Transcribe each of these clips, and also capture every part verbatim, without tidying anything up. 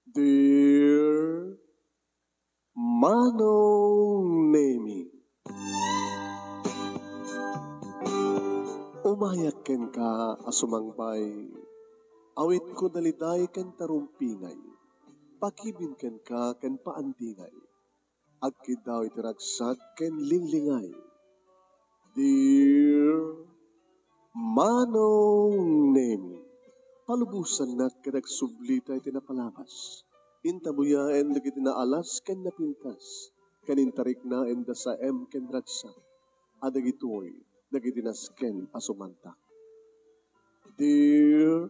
Dear Manong Nemi, umayak kenka a sumangbay, awitko daliday ken tarumpingay, pakibin kenka ken paandingay, agkiddaw iti ragsak ken linglingay. Dear Manong Nemi, palubosannak ket agsublita iti napalabas. Intabuyaen dagiti naalas ken napintas, ken intariknaen da saem ken ragsak, a dagitoy dagiti nasken a sumantak. Dear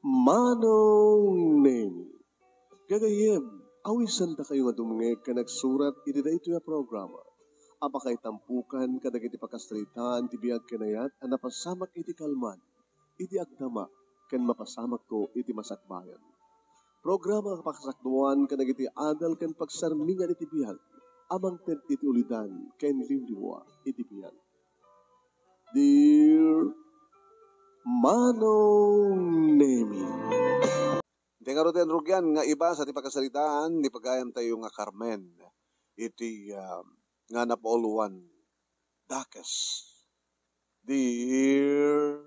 Manong Nemi, gagayyem, awisandakayo nga dumngeg ken agsurat iti daytoy a programa a pakaitampukan kadagiti pakasaritaan ti biag ken ayat a napasamak iti kalman, iti agdama, ken mapasamakto iti masakbayan. Programa a pakasakduan kadagiti adal ken pagsarmingan iti biag a mangted iti ulidan ken liwliwa iti biag. Dear Manong Nemi. Iti ngarud ti rugian nga ibasa ti pakasaritaan ni pagayamtayo nga Carmen iti, ah, nga napauluan dakes. Dear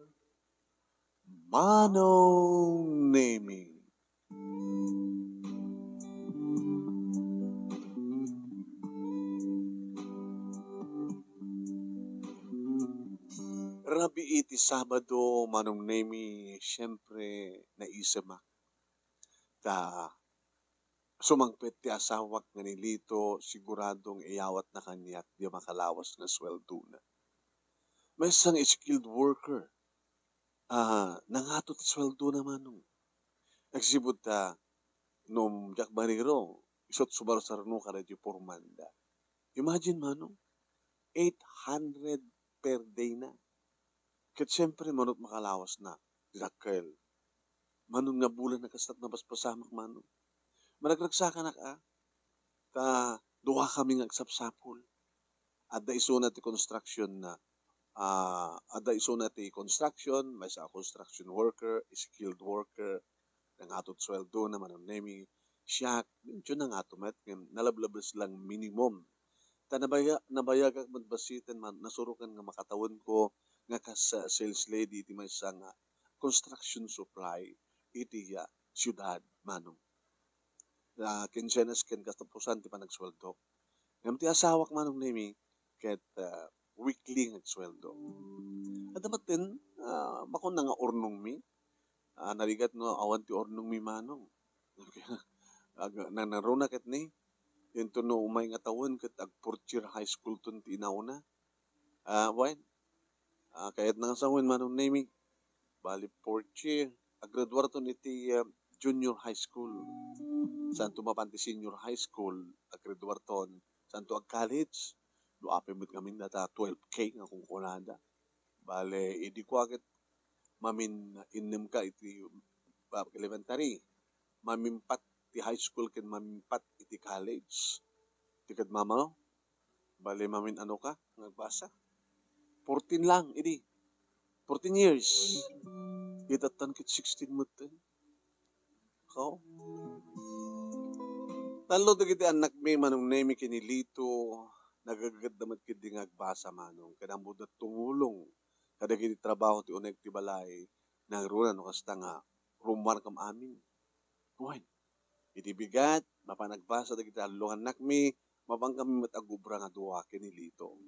Manong Nemi. Rabii ti Sabado, Manong Nemi, siyempre, naisemak. Ta, sumangpet ti asawak nga ni Lito, siguradong iyawatna kaniak ti makalawas nga sweldona. Maysa nga skilled worker. Ah, nangato ti sweldona, Manong. Agsipud ta, no diak mariro, isut' sumarsaruno kadagiti formanda. Imagine, Manong, eight hundred per day na. Ket siyempre, manut makalawasna, ti dakkel. Manong nga bulan a kastat nabasbasamak, Manong. Maragragsakanak, a, ta duakami nga agsapsapul. Adda isuna ti construction na, ah, adda isuna ti construction, maysa a construction worker, skilled worker, nangato ti sweldona, Manong Nemi, siak, medyo nangato met, ngem nalablabes lang minimum. Ta nabaya-, nabayagak met basiten, man-, nasurokan nga makatawenko nga kas, ah, sales lady iti maysa nga construction supply iti, ah, siudad, Manong. Ah, kinsenas ken katapusan ti panagsweldok. Ngem ti asawak, Manong Nemi, ket, ah, weekly nga agsweldo. Adda met din, ah, makuna nga urnongmi. Ah, narigat no awan ti urnongmi, Manong. Ag-, na-, naruna ket ni, inton no umay nga tawen ket ag-fourth year high school ton ti inauna. Ah, wen. Ah, kayatna nga sawen, Manong Nemi. Bali, fourth year. Aggraduarton iti, ah, junior high school. Santo mapan ti senior high school, aggraduarton. Santo ag-college. No apay met ngamin data twelve K nga kunkunada. Bale, idi kua ket mamin-, innem ka iti, ah, elementary. Mamimpat ti high school ken mamimpat iti college. Ti kad mama, Bale, mamin-ano ka nga agbasa? Fourteen lang, idi. Fourteen years. Idattan ket sixteen metten. Kao? Tallo dagiti annakmi, Manong Nemi ken ni Lito, nagaggadda met ketdi nga agbasa, Manong, ken ammoda tumulong kadagiti trabaho ti uneg ti balay, nangruna no kasta nga rummuarkam amin. Wen, iti bigat, mapan agbasa dagiti tallo nga annakmi, mapan kami met agubra nga dua ken ni Lito.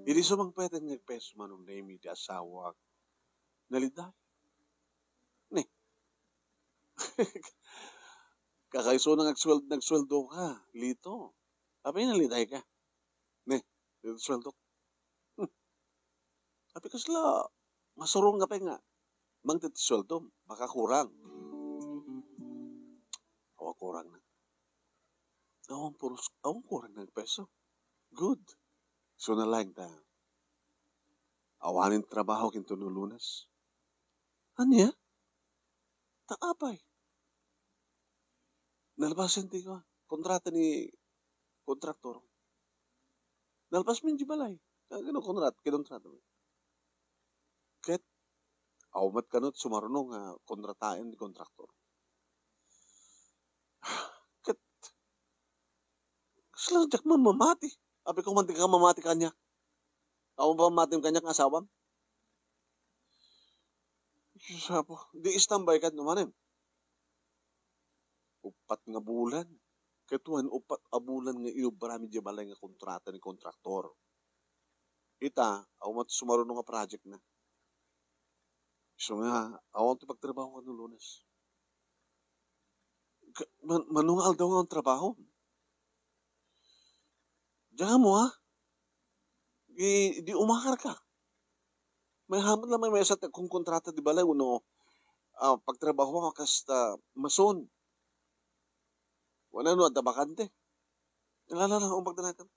Idi sumangpeten nga agpeso, Manong Nemi, ti asawak, naliday. Ne. Kakaisuna nga agsuel-, nagsueldo ka, Lito. Apay naliday ka? Ne, Lito, sueldo. Hmm. Apay kasla, masurong ka pay nga mangted ti sueldo, makakurang. Awan kurang na. Awan puros, awan kurang na peso. Good. So na lang ta. Awanen trabaho ken no Lunes. Ania? Ta apay? Nalpasen ti kontrata ni kontraktor. Nalpas mi di balay. Kano kontrat-, kinontrata mi. Ket, awan met kano sumaruno nga kontrataen ni kontraktor. Kasla diak mamamati. Apay ko man, dika mamati kaniak. Awan pammatim kaniak nga asawam. Diyos apo, di istambay kad numanen. Uppat nga bulan. Ket wen uppat a bulan nga inubra mi diay balay nga kontrata ni kontraktor. Ita, awan met sumaruno nga project na. Isu nga, awan ti pagtrabaho no Lunes. Ka-, man-, mano nga aldaw nga trabaho? Diyan mo, ha? Di, di umaharka. Maysa met la maymaysa ti agkonkontrata di balay wenno, ah, pagtrabaho kas ta mason. Wenno no adda bakante. Ala, ala, ala, umbag danagan.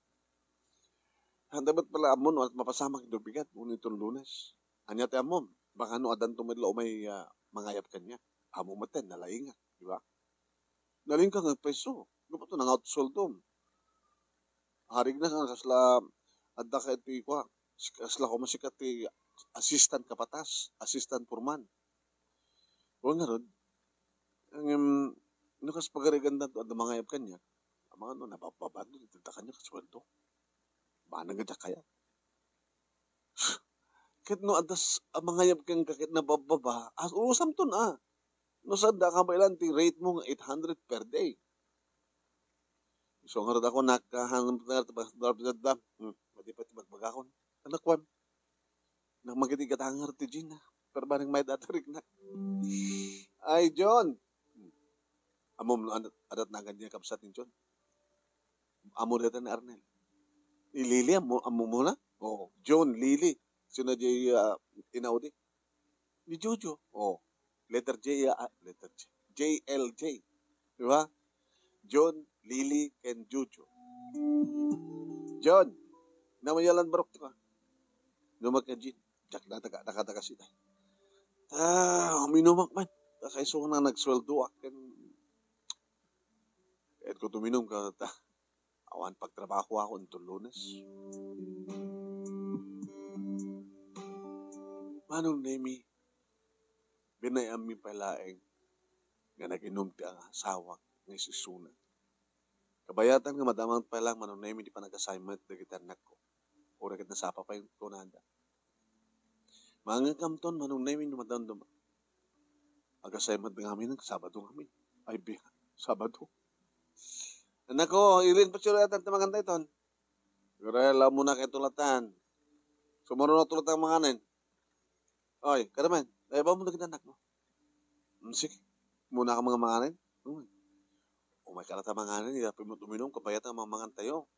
Anda met pala ammom no mapasamak iti bigat wenno iton Lunes. Ania ti ammom? Baka no addanto met la umay, ah, mangayab kaniak. Ammom met ten, nalaingak, di ba? Nalaingka nga agpwesto. Gapu ta nangaut sueldom. Arigna nga kasla adda ka iti kua, kasla koma sika ti assistant kapatas, assistant foreman. Wen ngarud, ngem, no kas pagarigan da, adda mangayab kaniak, amangan no, nabababa no, itedda kaniak a sueldo. Banag nga diak kayat. Ket no adda s-, a mangayab kenka ket nabababa, as-, usamton, a. No saan da, kabaelan ti rate mo nga eight hundred per day. So, ngarud ako, nak-, ah, hangin, hmm, madi pa ti bagbagakon. Anak, kuan. Nang magiti gatangar ti Gina. Pero bareng may dadariknak. Ay, John. Ammom no adat, adat nagan niya kabsat ni John. Ammo dayta ni Arnel. Ni Lily, ammo, ammo mo na? Oo. John, Lily. Sino diay, ah, inaudi? Ni Jojo. Oh. Letter J, ah, letter J. J L J. Di ba? John, Lily, ken Jojo. John, naman yalan barok to ka. Inumak ka, Jean. Diak na taga, nakataga sita. Ah, uminumak man. Kakaiso na nagsueldo akin. Ket ko tuminum ka ta. Awan pagtrabaho ako inton Lunes. Manong Nemi, binay-ammi pay laeng nga nag-inum ti asawak nga isisuna. Kabayatan nga madamag pay laeng, Manong Nemi, ti panag-assignment dagiti annakko. Uray ket nasapa pay kunada. Maangekamton, Manong Nemi, no madamdama. Agasaymat nga amin, Sabado nga amin. Ay, bi-, Sabado. Anak ko, Irene, patsuro yata ti mangan dayton. Gurela mo na kay tulatan. Sumaruno tulatan manganen. Oy, kada man, daybaw mo dagiti anak mo. Hmm, sige. Muna ka mga manganen. Hmm. Umay ka na ta manganen, ida pay mo uminum, kabayat nga mamangan tayo.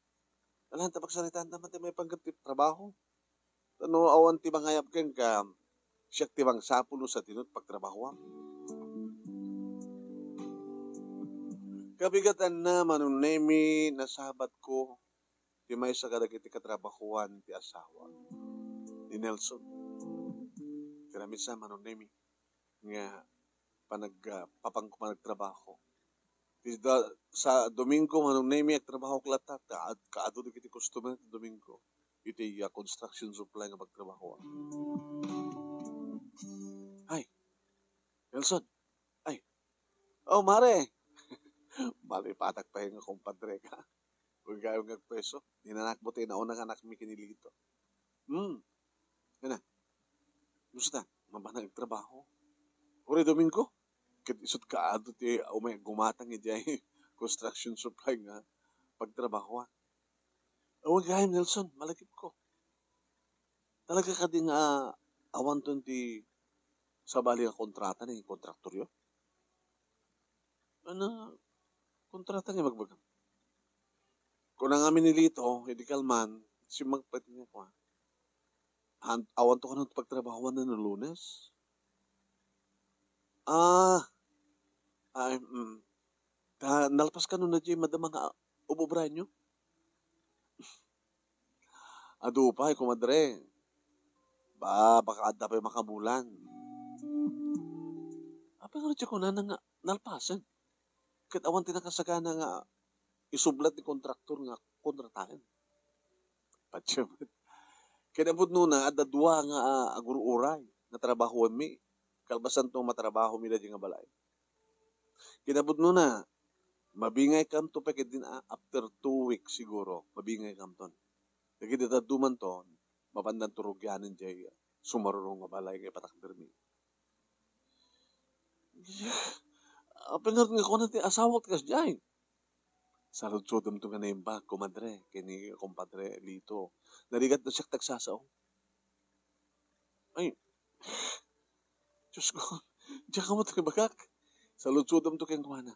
Alahan ta pagsaritaan ta man ti maipanggep ti trabaho. Ta no awan ti mangayab kenka, siak ti mangsapul no sadino ti pagtrabahoam. Kabigatanna, Manong Nemi, nasabatko ti maysa kadagiti katrabahoan ti asawa ni Nelson. Ti ramisan, Manong Nemi, nga panag-, ah, papanko panagtrabaho. Ti da-, sa Domingo, Manong Nemi, agtrabahok latta, ta-, kaadu dagiti customer ti Domingo. Iti, ah, construction supply nga pagtrabaho. Ay, Nelson. Ay. Oh, mare. Malipatak pay nga kumpadre ka. Uy, gayo nga agpwesto. Inanakmo ti nauna nga anakmi ken ni Lito. Hmm. Kana. Kumusta? Mabanag agtrabaho. Uray Domingo? Ket isut kaadu ti umay gumatang idiay construction supply nga pagtrabahoan. Awan gayam, Nelson, malagipko. Talaga kadi nga awanton ti sabali nga kontrata ni kontraktoryo? Ano, kontrata nga ibagbagam? Kuna ngamin ni Lito, idi kalman, simmagpet nga kua. An-, awanto kano ti pagtrabahoan no Lunes? Ah, ay, mm. Ta nalpas kano na diay madama nga ububraenyo? Adu pay, kumadre. Ba, baka adda pay makabulan. Apay nga diay kunana nga nalpasen? Ket awan ti nakasagana nga isublat ti kontraktor nga kontrataen. Patyo met. Kinapudnona, adda dua nga, ah, agur-uray nga trabahoanmi. Kalpasanto, matrabahomi daydiay nga balay. Kinapudnona, Mabingaykamto pay ketdin a-, after two weeks siguro, mabingaykamton. Dagiti dadduma ton, mapandanto rugianen diay sumaruno nga balay nga ipatakdermi. Apay ngarud nga kuna ti asawak ti kasdiay? Saludsodemto nga naimbag, komadre, ken ni kompadre Lito. Narigat no siak ti agsasao. Ay, Diyos ko, diak met ibagak. Saludsodemto kenkuana.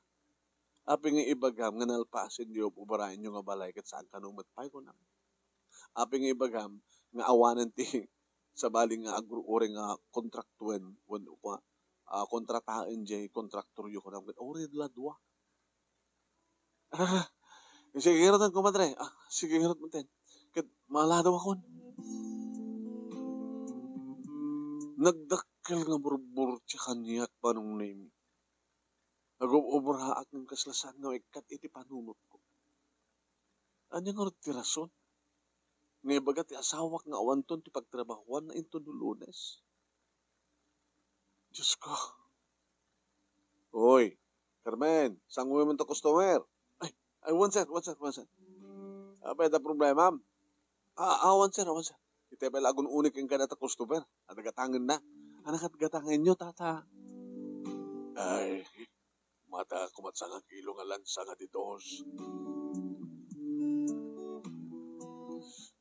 Apay nga ibagam nga nalpasen ti ob-, obraenyo nga balay ket saan kano met pay, kunam. Apay nga ibagam nga awanen ti sabali nga agruray nga kontraktuen wenno kua-, ah, kontrataen diay kontraktoryo, kunam, ket uray la dua. Ah, sige ngarud, komadre. Ah, sige ngarud, maten. Ket maaladaw akon. Nagdakkel nga burburtia kaniak, Manong Nemi. Nag-ob-obraak ngem kasla saan nga maikkat iti panunotko. Ania ngarud ti rason nga ibaga ti asawak nga awanton ti pagtrabahuanna inton Lunes? Diyos ko. Oy, Carmen, sangoem ta customer. Ay, ay, wen, sir, wen, sir, wen, sir. Apay adda problemam? Ah, awan, sir, awan, sir. Iti pay la agun-unik kenka dayta customer. Adda gatangenna. Ania ket gatangenyo, tata? Ay, mata kumat sanga kilo nga lansa nga ditos.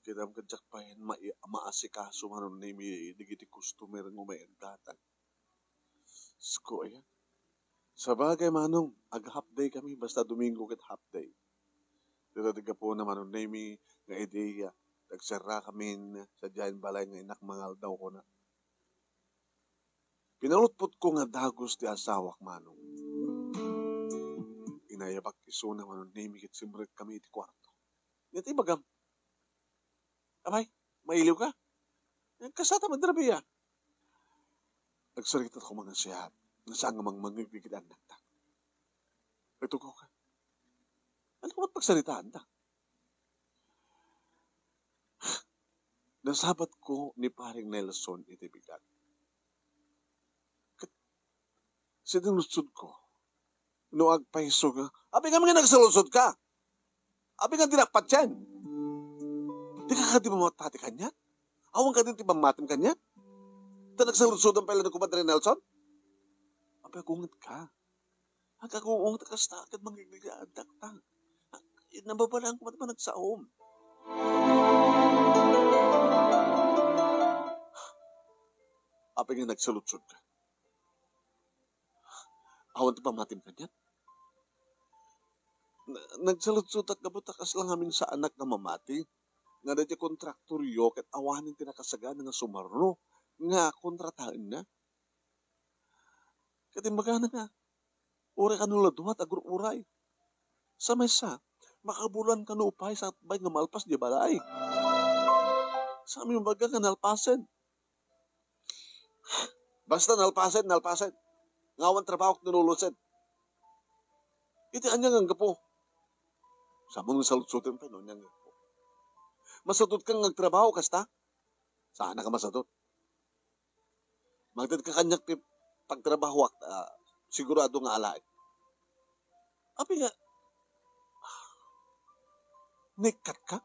Kidam ket diak pay mai-, maasikaso, Manong Nemi, dagiti customer nga umay agdatag. Isko aya? Sabagay, Manong, ag-half day kami, basta Domingo ket half day. Dita ti gapuna, Manong Nemi, nga idi nagserrakamin sadiay balay nga innak mangaldaw, kuna. Pinalutpotko nga dagus ti asawak, Manong. Inayabak isuna, Manong Nemi, ket simrekami iti kuarto. Nia ti ibagam? Apay, mailiwka? Kasta ta madrabiya. Nagsarita koma nga siak, nga saan nga mangmangngeg dagiti annakta. Nagtugaw ka. Ania koma ti pagsaritaanta? Nasabatko ni Pareng Nelson iti bigat. Ket sinaludsodko no agpayso nga, "Apay ngem nga nagsaludsodka? Apay nga di napatien? Dika kadi mamati kaniak? Awan kadi ti pammatim kaniak? Ta nagsaludsodan pay la ni Compadre Nelson? Apay agungetka? Agkakuong ta kasta ket mangigligaadak ta. Nababalaam koma ti panagsaom." "Apay nga nagsaludsodka? Awan ti pammatim kaniak?" "Na-, nagsaludsodak gapu ta kasla ngamin saanak nga mamati, nga daytoy kontraktoryo ket awanen ti nakasagana nga sumarno nga kontrataenna. Ket imbagana nga, uray kano la dua ti agur-uray. Sa maysa, makabulan kano pay sa atbay nga malpas diay balay. Saan nga ibaga nga nalpasen?" "Basta nalpasen, nalpasen. Nga awan trabahok ti naluludsod. Iti ania nga anggapo?" Saan nga saludsoden pay no ania nga anggapo? "Masadutkan nga agtrabaho kasta?" "Saanak a masadut. Mangtedka kaniak ti pagtrabahoak, ah, sigurado nga alaek." "Apay nga, naikkatka?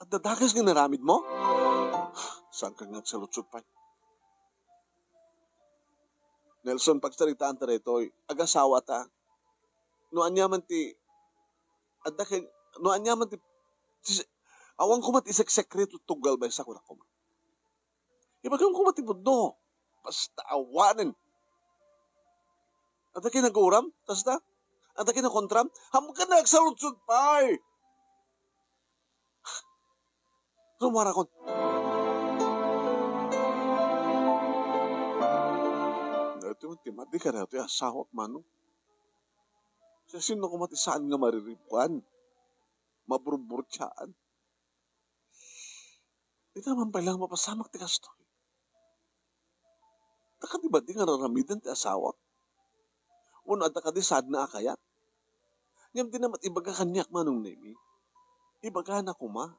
Adda dakes nga inaramidmo?" Saan nga agsaludsod pay. "Nelson, pagsaritaanta daytoy, agasawata. No aniaman ti, adda ken, no aniaman ti, ti, awan koma ti iseksekreto ti tunggal maysa, kunak koma. Ibagam koma ti pudno. Basta awanen. Adda kinaguram, kasta? Adda kinakontram? Haanka nga agsaludsod pay. Rumuarakon." Daytoy met ti madi kadaytoy a asawak, Manong. Siasino koma ti saan nga mariribbuan, maburburtiaan? Dita man pay la mapasamak ti kastoy. Adda kadi badi nga ar-aramiden ti asawak? Wenno adda kadi saanna a kayat? Ngem dina met ibaga kaniak, Manong Nemi. Ibagana koma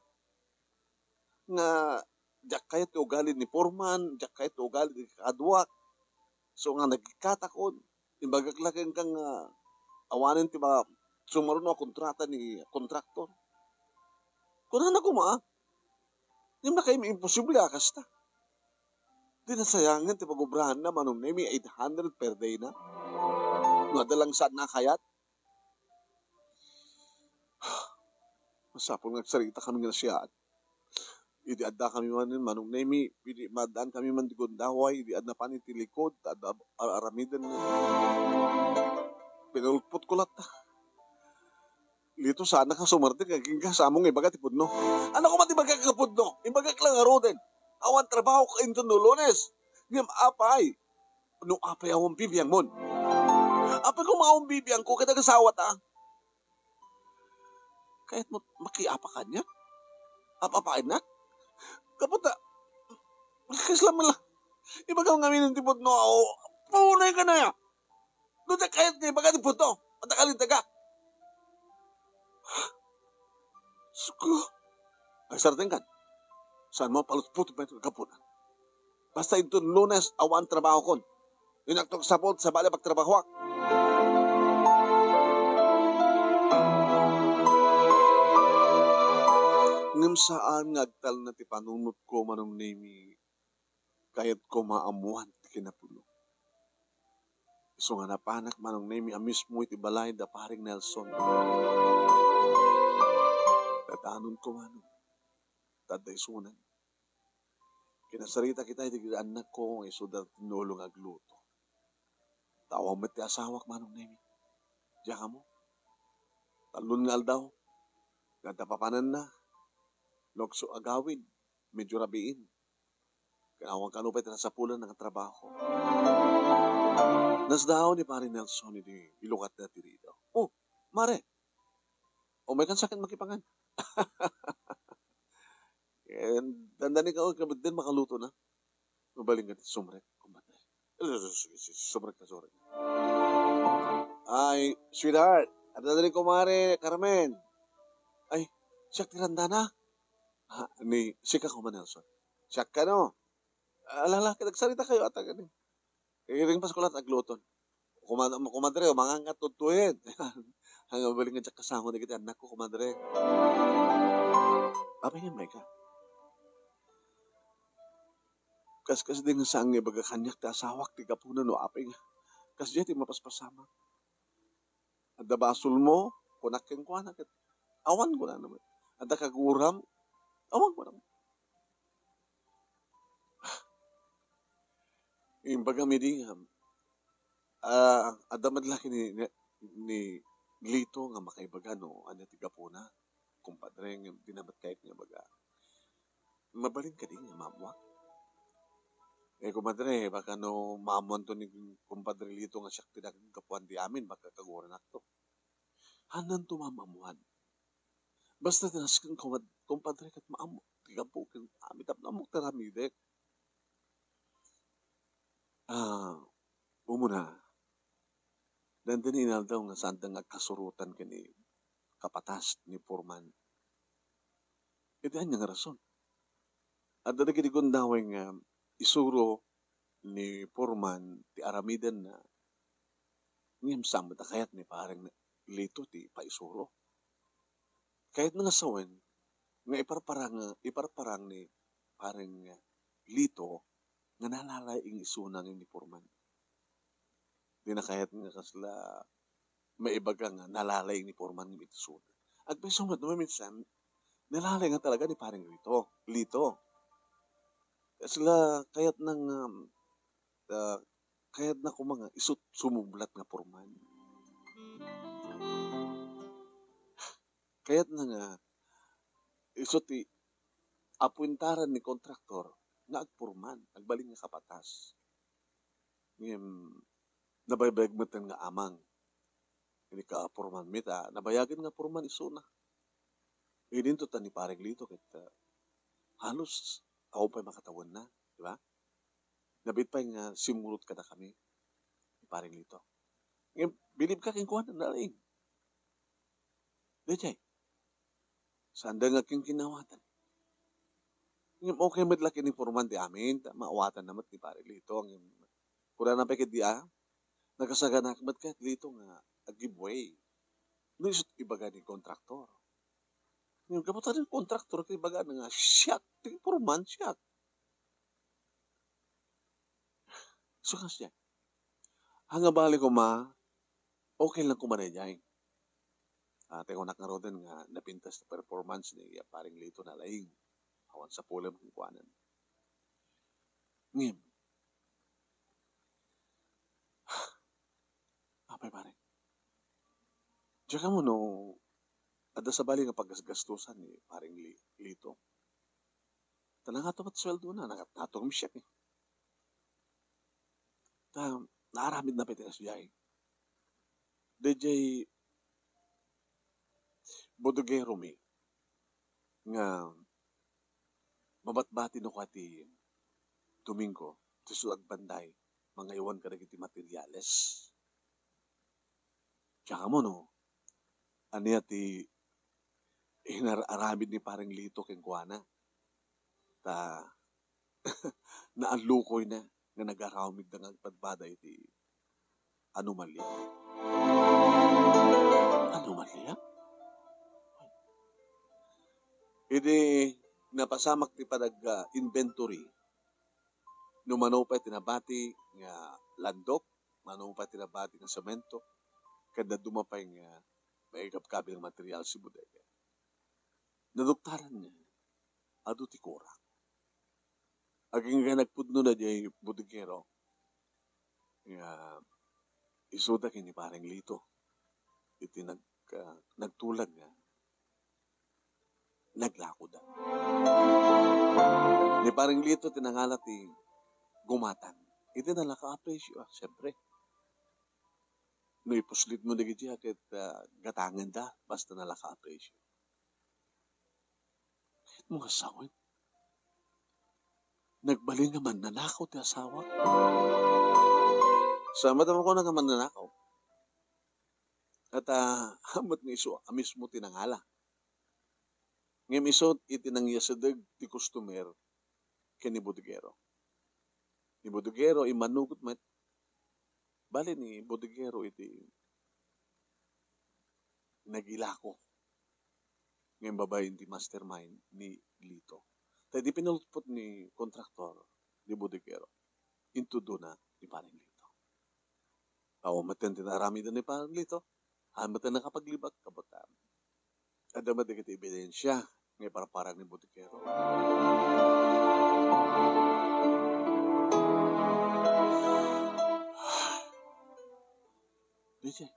nga diak kayat ti ugali ni Foreman, diak kayat ti ugali ti kakaduak. So nga nagikkatakon, imbagak la kenka nga awanen ti ma-, sumaruno a kontrata ni kontraktor. Kunana koma, ngem nakaimposible a kasta. Di nasayangen ti pagobrahanna, Manong Nemi, eight hundred per day na. No adda lang saan a kayat. Masapul nga agsarita kami nga nasiaan. Idi adda kami man, Manong Nemi, idi maaddaan kami man ti gundaway, idi adda pan iti likod, ta adda ar-, aramiden. Pinulpot ko latta. Lito, saan ka sumarte nga agingga sa among ibaga ti pudno. Ania koma ti ibagak nga pudno? Ibagak lang ngaruden. Awan trabaho ka inton no Lunes. Ngem apay, no apay awan bibiangmon. Apay koma awan bibiangko ket agasawata. Kayatmo makiapa kaniak? Apa-apainnak? Gapu ta, kasla man la. Ibagam ngamin ti pudno, o, punay ka na ya. No, di kayat nga ibaga ti pudno, anta kalintagak. Sus ko. Ay, sarteng kan. Saan mo palutpot met gapuna? Basta inton Lunes, awan trabahokon. Inaktok sapot, sabali pagtrabahoak. Ngem saan nga agtalna ti panunotko, Manong Nemi. Kayatko maammoan ti kinapulo. Isu nga napanak, Manong Nemi, a mismo iti balay da Paring Nelson. Dadanonko, Manong. Ta adda isunan. Kinasarita kita iti annakko nga isu da tinulong agluto. Ta awan met ti asawak, Manong Nemi. Diak ammo. Tallo nga aldaw. Nga adda papananna. Nukso agawid. Medyo rabiin. Ken awan kano pay ti nasapulan nga trabaho. Nasdaaw ni Pare Nelson idi ilukatna ti ridaw. "Oh, Mare, umay kan sakit makipangan." Eh, dandani ka, oh, kabit din makaluto na. Mabalin ka ti sumrek, kumpadre. Eh, su-, su-, su-, sumrek na, sorry. Ay, sweetheart, dandani ko, Mare Carmen. Ay, siak ti randana. Ha, ni, sika ko man, Nelson. Siak kano. Ala, ala, nagsarita kayo ata kani. Iring pas ko latta agluton. Kuma-, kumadre, umangan nga tudtuyen. Ang mabalin nga diak kasama dagiti annakko, kumadre. Apay nga, Mika? Kas, kas di nga saan nga ibaga kaniak ti asawak ti gapuna no apay nga. Kas diay ti mapaspasamak. Adda basolmo, kunak kenkuana ket awan kunana met. Adda kaguram, awan kunana met. Imbagam idi nga, ah, adda met la ket ni, ni, ni Lito nga makaibaga no ania ti gapuna, kumpadre, ngem dina met kayat nga ibaga. Mabalin kadi nga maammoak? Eh, kumadre, baka no maammoanto ni kumpadre Lito nga siak ti naggapuan ti amin, baka kaguranakto. Hananto maammoan. Basta ti nasken, kumad-, kumpadre, ket maammo ti gapu ken amin tapno ammok ti aramidek. Ah, umuna, dandani inaldaw nga saanda nga agkasurotan ken ni kapatas ni Foreman. Iti ania nga rason? Adda dagiti gundaway nga isuro ni Foreman ti aramidenna, ngem saan met a kayat ni Pareng Lito ti paisuro. Kayatna nga sawen nga iparparang, iparparang ni Pareng Lito nga nalalaing isuna ngem ni Foreman. Dina kayat nga kasla maibaga nga nalalaing ni Foreman ngem iti isuna. Agpayso met no maminsan, nalalaing nga talaga ni Pareng Lito, Lito. Kasla kayatna nga, ah, kayatna koma nga isu ti sumublat nga Foreman. Kayatna nga isu ti apuentaran ni kontraktor nga agforeman, agbalin nga kapatas. Ngem nabaybayag metten nga amang. Idi ka foreman met, ah, nabayagen nga foreman isuna. Idinto ta ni Pareng Lito ket, ah, halos awan pay makatawenna, di ba? Nabiit pay nga simmurot kadakami ni Pareng Lito. Ngem bilib ka kenkuana, nalaing. Daydiay. Saanda nga kinkinawatan. Ngem okay met la ket ni foreman ti amin, ta maawatanna met ni Pare Lito. Ngem kunana pay ket di, ah, nakasaganak met ket Lito nga a give way. No, isu ti ibaga ni kontraktor. Ngem gapu ta ni kontraktor, kaibaga na nga, siak, ti foreman, siak. So, kasdiay. Ania bali koma, okay lang koma daydiay. Ah, ti kunak ngaruden nga napintas ti performance ni, ah, Paring Lito, nalaing. Awan sapulem kenkuana. Ngem, apay, pare? Diak ammo no adda sabali nga paggasgastosan ni Paring Li-, Lito. Ta nangato met sueldona, nangat-, nangato met siak, eh. Ta, naaramidna pay ti kasdiay. Daydiay bodegero mi nga mabatbati no kua ti Domingo, ti isu agbanday, mangaywan kadagiti materiales. Diak ammo no ania ti inar-aramid ni Paring Lito kenkuana. Ta, naallukoyna nga nagaramidda nga agpadbada iti anomalia. Anomalia? Idi napasamak ti padag-, ah, inventory, no mano pay ti nabati nga landok, mano pay ti nabati nga semento, ken dadduma pay nga maikabkabil nga material ti bodega. Naduktaran nga adu ti kurak. Agingga nagpudno daydiay bodegero nga isuda ken ni Paring Lito iti nag-, ah, nagtulag nga naglakoda. Ni Paring Lito ti nangala ti gumatang. Iti nalaka a presyo, ah, siyempre. No ipuslitmo dagiti a ket, ah, gatangenda, basta nalaka a presyo. Ket mo nga sawen, nagbalin nga mannanakaw ti asawak. Saan met a makunak nga mannanakaw? Ket, ah, ammet nga isu a mismo ti nangala. Ngem isu iti nangyasideg ti customer ken ni bodegero. Ni bodegero, immanugot met. Bali ni bodegero iti nagilako nga imbabain ti mastermind ni Lito. Ta idi pinulotpot ni kontraktor, ni bodegero, intudona ni Paring Lito. Awan met ti naaramiden ni Paring Lito. Awan met ti nakapaglibak, kabatan. Adda met dagiti ebidensia nga iparparang ni bodegero. Daydiay.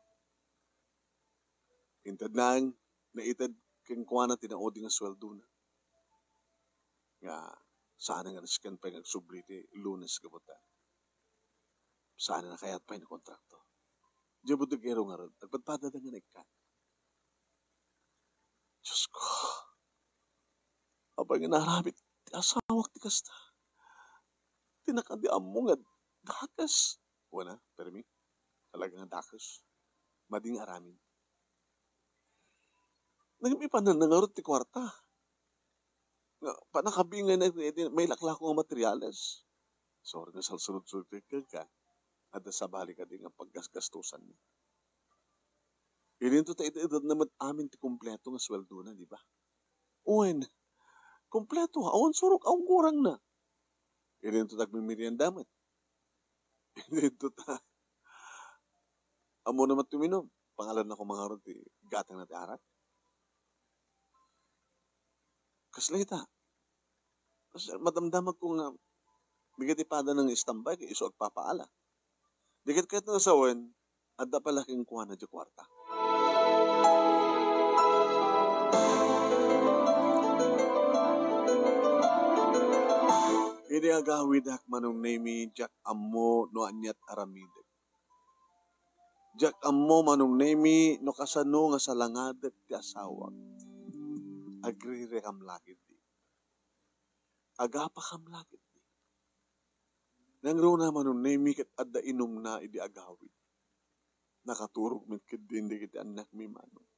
Inted laeng, naited kenkuana ti naudi nga sueldona. Nga saan nga risken pay nga agsubli ti Lunes, kabatan. Saan a nakayat pay ni kontraktor. Diay bodegero ngarud, agpadpadada nga naikkan. Diyos ko, apay nga naaramid ti asawak ti kasta? Ti nakadi ammo nga dakes. Wen a, permi. Talaga nga dakes. Madi nga aramid. Nagmipanan na ngarud ti kuarta. Nga, panakabingay na iti, iti mailaklako nga materiales. Sorry nga salsurot-surot kenka. Adda sabali kadi nga paggasgastosan. Idinto ta iti, itedna met amin ti kompleto nga sueldona, di ba? Wen, kompleto, awan surok, awan kurangna. Idinto ta agmimerienda met. Idinto ta, ammona met ti uminum. Pangalanna koma ngarud ti gatangna ti arak. Kasla ita. Kas-, madamdamagko nga, dagiti pada nga istambay, ket isu agpapaala. Di ket kayat nga sawen, adda pala kenkuana ti kuarta. Idi agawidak, Manong Nemi, diak ammo no aniat aramidek. Diak ammo, Manong Nemi, no kasano nga salangadek ti asawak. Agrirekam la ketdi. Agapakam la ketdi. Nangruna, Manong Nemi, ket adda inumna idi agawid. Nakaturog met ketdin dagiti annakmi, Manong.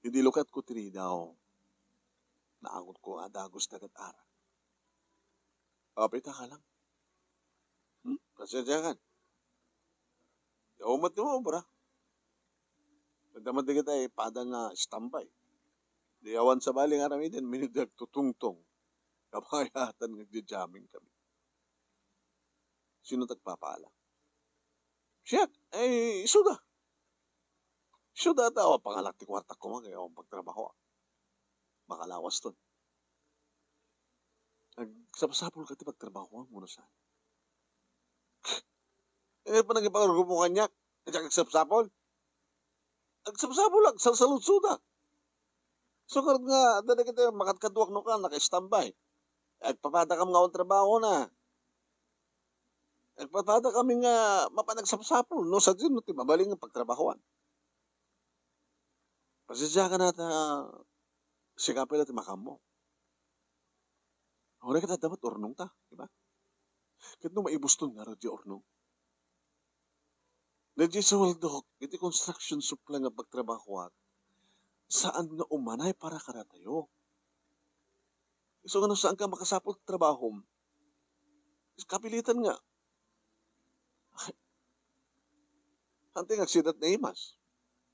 Idi lukatko ti ridaw, naangotko a dagus daket arak. Apay ta ka lang? Hmm? Pasensiakan. Diak met ti maubra. Dama dagiti pada nga standby. Di awan sabali nga aramiden, mino di agtutungtong. Kabayatan nga agjajamming kami. Sino ti agpapala? Siak, ay, isuda. Isuda ta, awan pangalak ti kuartak koma, kaya awan pagtrabaho. Makalawas ton. Agsapsapul ka ti pagtrabaho, muna sa. Hindi pa nagipagrupo kaniak, kaya agsapsapul. Agsapsapul, agsalsaludsoda. So, karot nga, adda dagiti makadkaduak no ka, naka-standby. Agpapadakam nga awan trabaho na. Agpapadakami nga mapan agsapsapul, no, sa Dios, no, ti mabalin nga pagtrabahoan. Pasensya ka na ta, sika pala ti makammo. Uray ka dadawat urnong ta, di ba? Ket no maibuston nga di urnong. Daydiay suweldok iti construction supply nga pagtrabahoak, saan nga umanay para kadatayo. Isu nga no saan ka makasapul ti trabahom, kapilitan nga. Hantay nga aksidat naimas.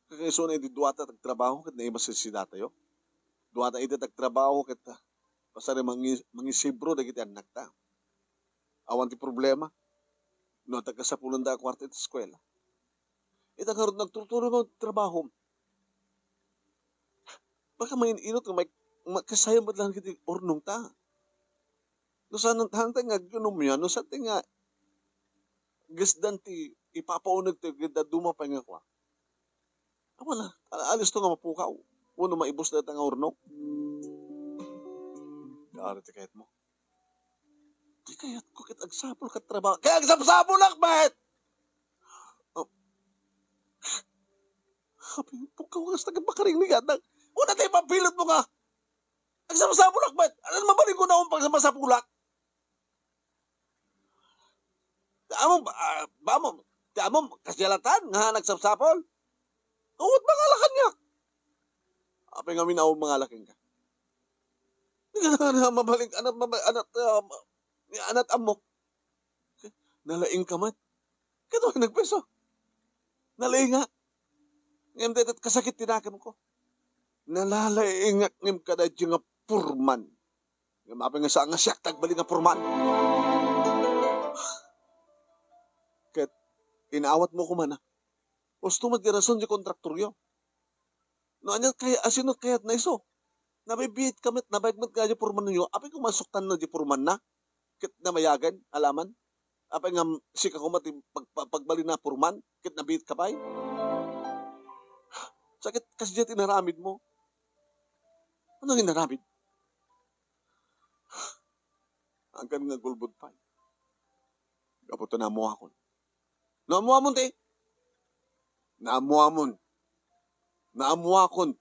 Kakaisuna iti duata ti agtrabaho ket naimas ti aksidat tayo. Duata iti agtrabaho ket, ah, pasari mangi-, mangisibro dagiti annakta. Awan ti problema. No, tagkasapulanda a kuarta iti eskuela. Ita ngarud nagturturo nga trabaho. Baka main-inot nga may, makasayang met lang iti urnong ta. No saan, hantay nga agyunom yan, no saan nga gasdan ti ipapauneg ti gidda duma pay nga kua. Awan na, a-, alisto nga mapukaw. Wenno maibus dayta nga urnong. Kaari ti kayatmo. Ti kayatko ket agsapul ket trabaho. Kaya agsapsapulak met! Oh. Apay, pukaw nga sa taga makaringnigan. Una tayo mapilot mo nga. Agsapsapulak met! Ano mabalin ko na umpag sa masapulak? Ti amo, ah, bamo, ti amo, kasyalatan nga nagsapsapol? Uwat mangala kaniak. Apay ngamin awan mangala kenka? Di ka na, na mabalik, anak, mabalik, anak, ah, ma-, ni anak amok. Nalaing ka man. Kato ang nagpeso. Nalaing nga. Ngem dayta kasakit ti nakem ko. Nalalaing nga ngem kadaydi nga purman. Ngem apay nga saan nga siak ti agbalin nga purman? Ket inaawat mo ko man, ah. Usto met nga rason di kontraktoryo. No ania kay, asino kayat na iso? Nabibiit ka met, nabayag met nga di purman niyo. Apay kung masuktan na di purman na? Ket namayagan, alaman? Apay nga sika koma ti pag-, pag-, pagbalin na purman? Ket nabiit ka pay? Sakit kasi di inaramid mo. Ano nga inaramid? Angkan nga gulbod pay. Gapu ta naammuakon. Naammuamon ti? Naammuamon. Naammuakon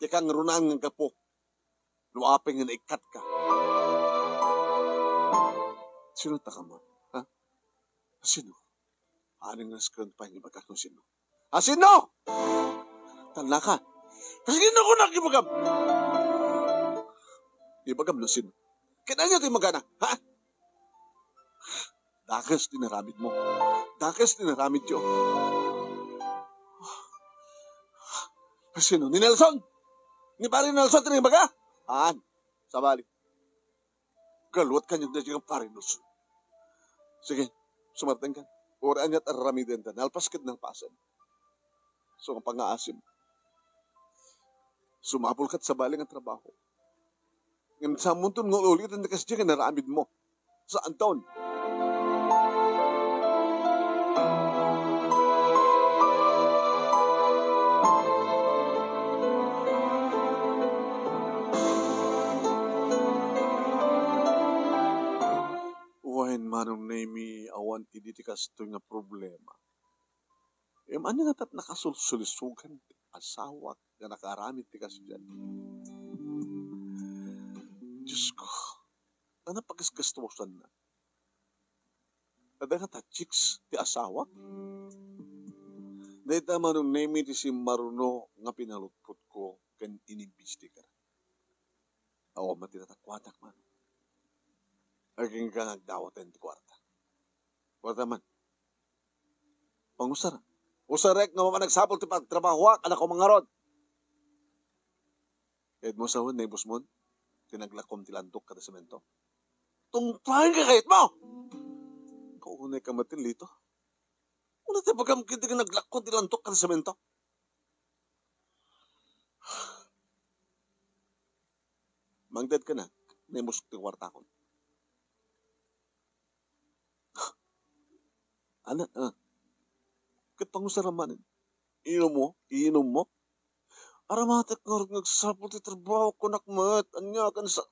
ti kangrunaan nga gapu no apay nga naikkat ka. Sino ta kama? Ha? Sino? Ano nga skron pa nga ibagak no sino? Asino? Talna ka. Kasino ko nakibagam? Ibagam no sino? Kinanyo ti magana, ha? Dakes ti naramid mo. Dakes ti naramid yo. Sino? Ni Nelson? Ni Pare Nelson ti naibaga? Aan. Sabali. Galuat kaniak daydi nga Pare Nelson. Sige, sumarteng ka. Uray aniat aramiden ta. Nalpas ket nalpasen. So, nga pangaasim. Sumapul kat sabali nga trabaho. Ngem samonton nga ul-ulitan ti kasdi nga inaramid mo. Saanton? Wen, Manong Nemy, awan idi ti kastoy nga problema. Em, ania nga tapno nakasulsulisugan ti asawak nga nakaaramid ti kasdiay? Diosko, ania pagasgastusanna? Adda ngata chicks ti asawak? Dayta Manong Nemy ti simmaruno nga pinalutpotko ken inimbestigar. Awan met ti natakuatak man. Agingga nga agdawaten ti kuarta. Kuarta man. Pangusara. Usarek nga mapanagsapul ti pagtrabahoak, anakko, ngarud. Ket mo sawen, naibusmon, ti naglakom ti landok kada semento. Tungpaenka kayatmo! Kaunay ka met, Lito. Una ti bagam ket di ka naglakom ti landok kada semento. Mangted ka na, naimbus ti kuartakon. Ana, ah. Ket pangusarem manen. Inummo, inummo. Aramatek ngarud nga agsapul ti trabaho, kunak met, ania ken sa-,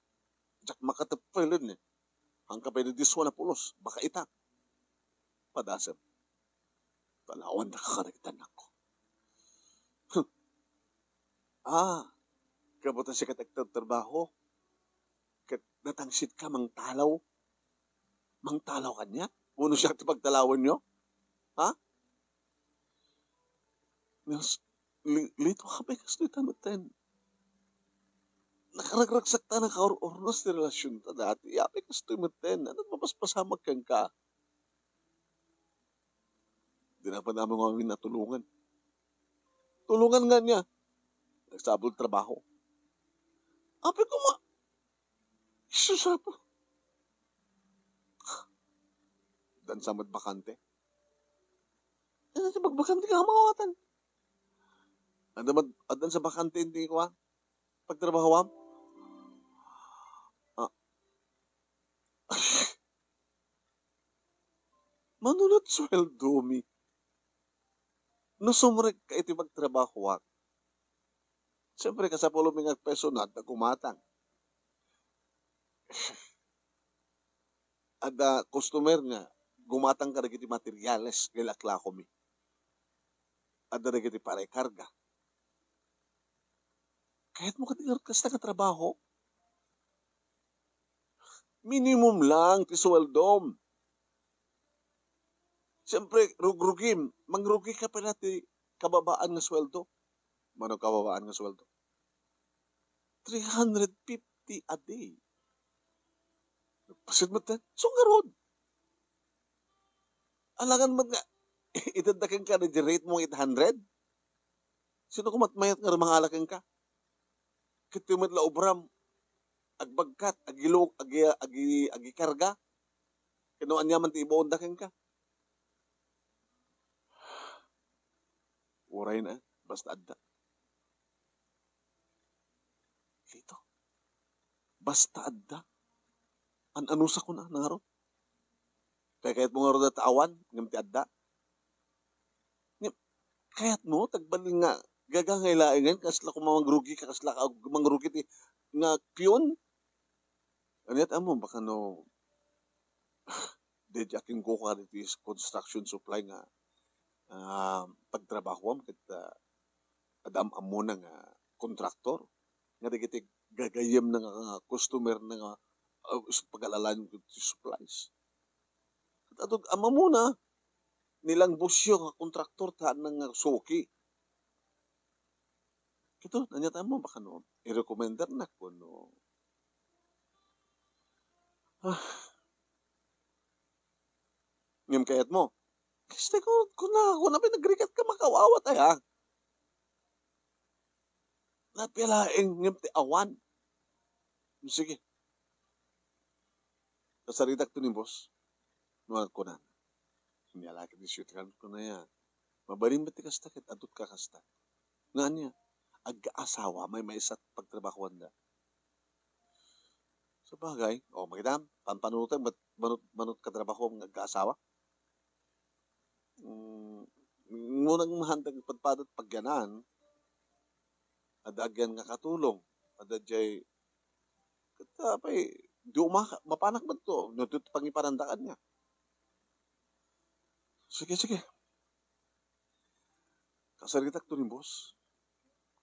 diak makatepelen, eh. Angka pwede disuan a pulos, baka itak. Padasem. Talawandaka kadagiti annakko. Ah, gapu ta sika ti agtratrabaho, ket natangsit ka mangtalaw. Mangtalaw kaniak? Wenno siak ti pagtalawenyo? Ha? Nas-, li-, Lito, apay kastoy ta metten. Nakaragragsak ta, nakaur-urnos ti relasionta dati. Apay kastoy metten. Ania ti mapaspasamak kenka? Di na pa namin nga amin natulungan. Tulungan nga niya. Nagsapul trabaho. Apay ko ma-, Sus, apo. Addan sa met bakante. Ano sa pagbakante nga mawatan? Addan met, addan sa bakante, hindi ko, ah. Pagtrabahoam? Ah. Mano lat sueldomi? No sumrekka iti pagtrabahoak, siyempre, kasapulo mi nga peso na, adda gumatang. Adda customer nga gumatang kadagiti materials nga ilaklakomi. Adda dagiti parekarga. Kayatmo kadi ngarud kasta nga trabaho? Minimum lang ti sueldom. Siyempre, rugrugim, mangrugi ka pala ti kababaan nga sueldo. Mano kababaan nga sueldo? Three hundred fifty a day. Pasit met ten. So, ngarud. Alangan met nga, itedda kenka na di rate mo eight hundred? Sino kumat mayat nga rumangala kenka? Ket ti met la obram, agbagkat, agilog, agi-, agi-, agikarga. Ket no ania man ti ibaonda kenka. Uray na, basta adda. Lito. Basta adda. An-anusa ko na, ngarud. Kay kayat mo ngarud ta awan, ngem ti adda. Ngem, kayat mo, tagbalin nga, gagangay laengen, kasla ko mangrugi ka, kasla ka mangrugi ti, nga pion? Aniat ammo, baka no, Daydi a kenkukuan iti construction supply nga, ah, pagtrabahoam ket, ah, adda am-ammona nga kontraktor, nga dagiti gagayyemna nga, nga customer na nga, ah, is-, pag-alalayan iti supplies. Ket adu am-ammona, ni Langbusio nga kontraktor ta nga suki. Ket aniat ammo, baka no, i-recommendernak wenno, ah, Ngem kayatmo. Kasta ko, kuna, kuna pay nagrigat ka, makawawa tayo, ha? Napialaeng ngem ti awan. Sige. Kasaritak to ni boss. No, kuna. Nialaki ti siyutan ko na yan. Mabalin met ti kasta ket adut ka kasta. Nga ania, agkaasawa, maymaysa pagtrabahoanda. Sabagay, o, makita, panpanunotem, manut-, manut-, manut katrabaho nga agkaasawa. Mm, ngunang mahandag padpadat pagyanan, adda agyan nga katulong, adda jay, ket, ah, pay, di umaka-, mapanak man to, no, ito pangiparandakan niya. Sige, sige. Kasaritak to ni boss.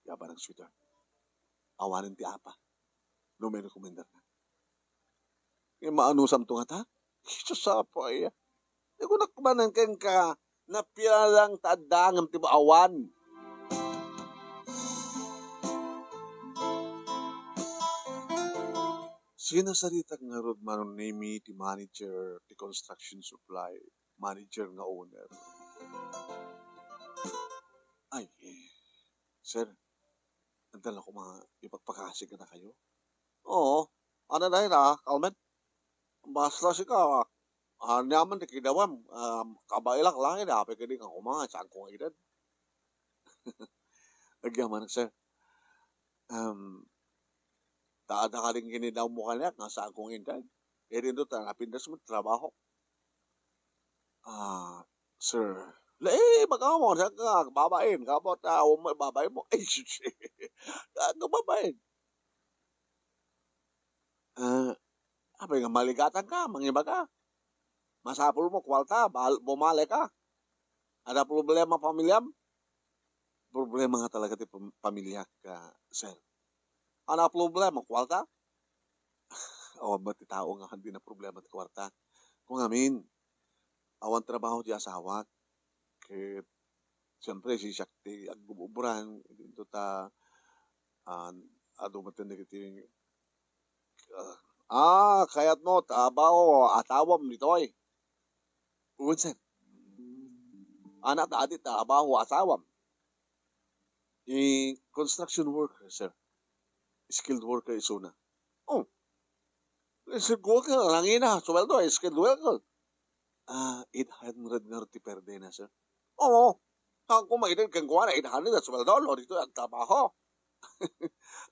Yabarang sweetheart. Awanen ti apa. No may rekomendar na. Ngem maanusam to nga ta? Jesus, apo, ay. Di ko nakmanan kenka, napialang ta adda ngem ti awan. Sinasaritak ngarud, Manong Nemy, ti manager ti construction supply, manager nga owner. Sir, adda la koma ipakpakasi kadakayo? Oo. Ano dayta, Carmen? Basta sika, aniaman ti kidawam, um, kabaelak laeng, apay kadi nga koma, saanko nga edad. Agyamanak, sir. Um, ta adda kadin kinidawmo kaniak nga saanko nga edad. Idinto ta napintas met trabaho. Ah, sir. La, eh, baka mo, sa ka, babaen, ka mo, ta, um, babae mo. Ay, sus. Ka, ka babaen. Ah, apay nga maligatang ka, mangibaga. Masapul mo, kwarta, bal-, bumalik ka. Ada problema pamilyam? Problema nga talaga ti pam-, pamilyak, ah, sir. Ano problema, kwarta? Awan met ti tao nga di na problema ti kwarta. Kung amin, awan trabaho ti asawak. Ket, siyempre, siak ti agububran, dito ta, ah, adu met dagiti, ah, ah, kayat mo, trabaho, asawam ditoy. Wen, sir. Anak, adi, trabaho, asawam. I construction worker, sir. Skilled worker isuna. Oh. Skilled worker, nangina, suweldo, skilled worker. Ah, eight hundred nga ti per day na, sir. Oo. Saan ko maited kenkuana, eight hundred a suweldo, no, dito ang trabaho.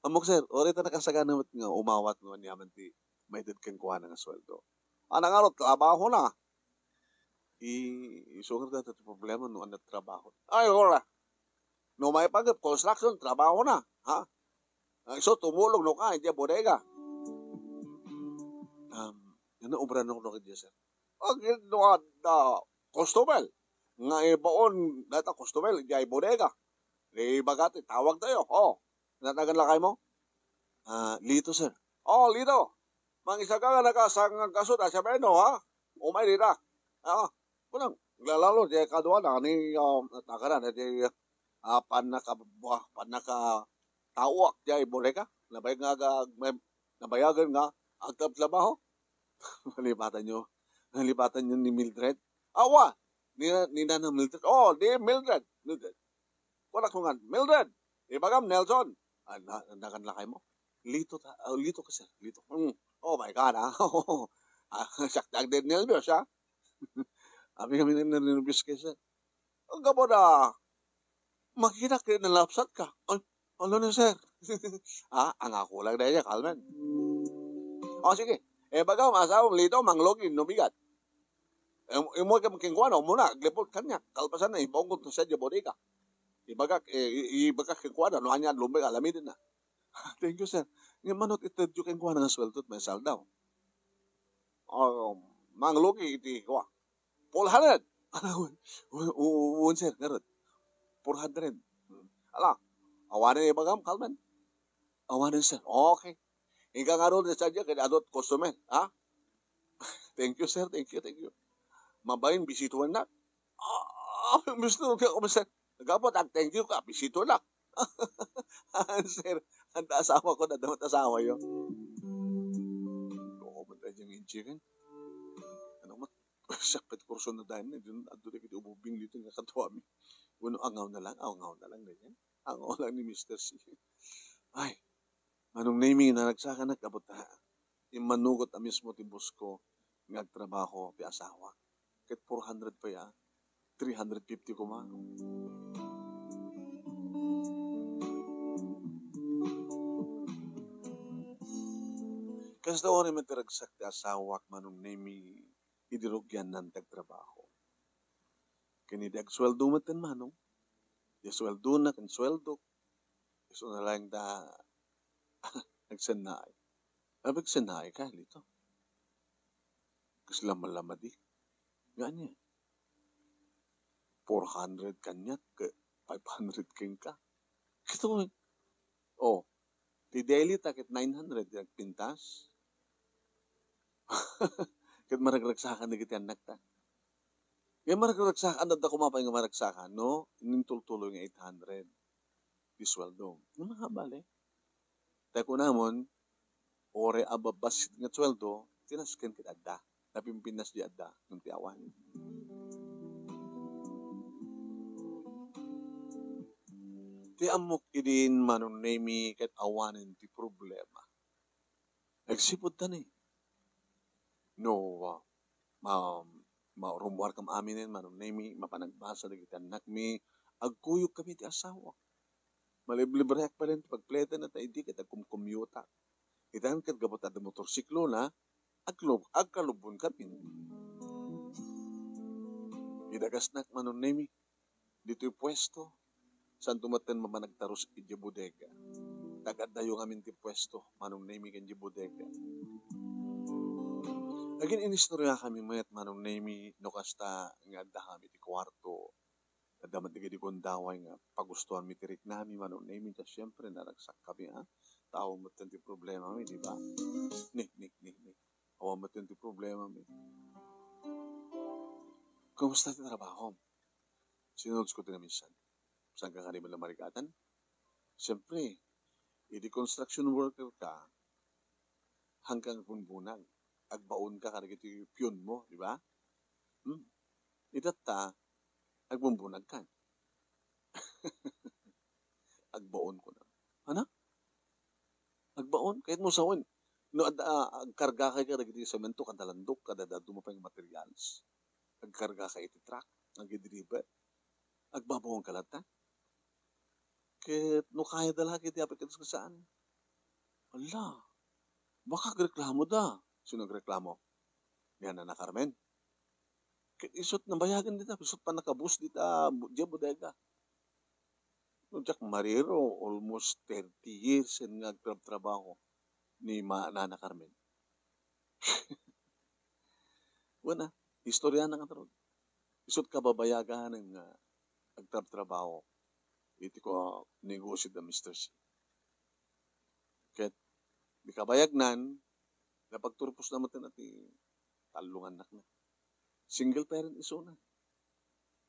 Amok, sir, ori ta nakasagana met nga umawat no aniaman ti maited kenkuana nga suweldo. Ana nga ro, trabaho na. I-, isungar ta ti problema no ania trabaho. Ay, wala. No maipaggep construction, trabaho na, ha? Ay, so, tumulong no ka, iti bodega. Um, ano, obra no, no, sir? Agid no adda customer. Nga ibaon data customer, iti bodega. Di baga ti tawag tayo. Oh, natagan lakay mo? Ah, Lito, sir. Oh, Lito. Mangisagana ka sa nga kaso, ta siya no, ha? Umay dita. Ah, kunang, lalalo, di kadua na, ni, um, tagana, na di, ah, panaka, buah, panaka tawak, di bodega. Nabay nga, ga-, may, nabayagan nga, agkab trabaho. Nalipatan nyo. Nalipatan nyo ni Mildred. Awa! Ni, ni Nana Mildred. Oh, di Mildred. Mildred. Kunak ko nga, "Mildred, ibagam, Nelson." Ah, na, nagan lakay mo. Lito ta, ah, lito ka, sir, lito. Hmm. Oh my God, ah. Ah, siak ti agded nerbios, ah. Abi kami nerbios kay, sir. Ang gabo da, makita kay nalapsat ka. Ay, ano na, sir? Ah, angako lang dahil niya, Carmen. Oh, sige. Eh, baga, asawa, lito, manglogi, no bigat. Em, imo ka kenkuana, umuna, aglipol kaniak, kalpasan na, ibaon ko to sa bodega. Ibagak, eh, i-, ibagak kenkuana, no ania, lumbi, alamiden na. Thank you, sir. Nga manot itedyo kenkuana nga sweldo, may saldaw. Oh, manglugi iti, kuwa. Four hundred. Ala, un, un, un, sir, ngarud. Four hundred. Hmm. Ala, awanen ibagam, Carmen. Awanen, sir. Okay. Ika nga ron, sir, kay adot customer, ha? Thank you, sir. Thank you, thank you. Mabain, bisituan na. Ah, gusto ko, sir. Gabot, ang thank you ka, bisito na. Sir, ang asawa ko, nadamot asawa yo. Oo, ba't ay diyang inchikan? Ano mat? Sakit kurso na dahil na, dun, adu na kiti ububing dito nga katuami. Bueno, angaw na lang, angaw na lang na yan. Angaw lang ni Mister C. Ay, Manong Nemi, naragsakanak, abot ta. Immanugot a mismo ti boss ko nga agtrabaho ti asawa. Ket four hundred pa ya, three hundred fifty koma. Kasta uri met ti ragsak ti asawak, Manong Nemi, idi rugiannan ti agtrabaho. Ken idi agsueldo met ten Manong, ti sueldona ken sueldok, isu na laeng ta agsennaay. Abi, agsennaay ka, Lito? Kasla malamadi. Nga ania? Four hundred kaniak, ke five hundred kenka. Kito, oh, ti daily ta ket nine hundred ti agpintas. Ket maragragsakan dagiti annakta. Ngem maragragsakan, adda koma pay nga maragsakan, no? Nintultuloy nga eight hundred ti sueldo. Nga mga bale. Ta kunamon, uray a babassit nga sueldo, ti nasken ket adda. Napimpintas di adda, ngem ti awan. Ti ammok idin, Manong Nemi, ket awanen ti problema. Agsipud ta ni. No, ah, ma-, ma-, rummuarkam aminen, Manong Nemi, mapanagbasa dagiti annakmi, agkuyogkami ti asawa. Maliblibreak pay laeng ti pagpletan ta idi ket agkumkumyutak. Itan ket gapu ta adda motorsiklona, aglu-, agkalubbonkamin. Idagasnak, Manong Nemi, ditoy puesto, saanto metten mapan agtarus idiay bodega. Tagaddayo ngamin ti puesto, Manong Nemi, ken idiay bodega. Agin-inistoriakami met, Manong Nemi, no kasta nga addakami ti kuarto. Adda met dagiti gundaway nga pagustoanmi ti riknami, Manong Nemi, ta siempre, naragsakkami, a? Tao met ti problemami, di ba? Ni, ni, ni, ni. Awan met ti problemami. Kumusta ti trabahom? Sinunodko ti naminsan. Saanka kadi met la marigatan? Siempre, idi construction worker ka, haanka agbumbunag. Agbaonka kadagiti pionmo, di ba? Hmm. Itatta, agbumbunagkan. Agbaon, kuna. Ana? Agbaon? Kayatmo sawen, no adda, a, agkargakay kadagiti semento, kada landok, kada dadduma pay nga materials. Agkargakay iti truck, agi-deliver. Agbabaonka latta? Ket no kayada la ket ti apay ket saan. Ala, baka agreklamoda. Sino agreklamo? Ni Nana Carmen. Ket isu't nabayagan dita, isu't pannakabus dita, bu-, diay bodega. No diak mariro, almost thirty years nga agtrabtrabaho ni ma-, Nana Carmen. Wen a, istorya na ngarud. Isu't kababayagan nga agtrabtrabaho iti ko-, negosyo da Mister C. Ket di kabayagnan, napagturpos na met ti tallo nga annakna. Single parent isuna.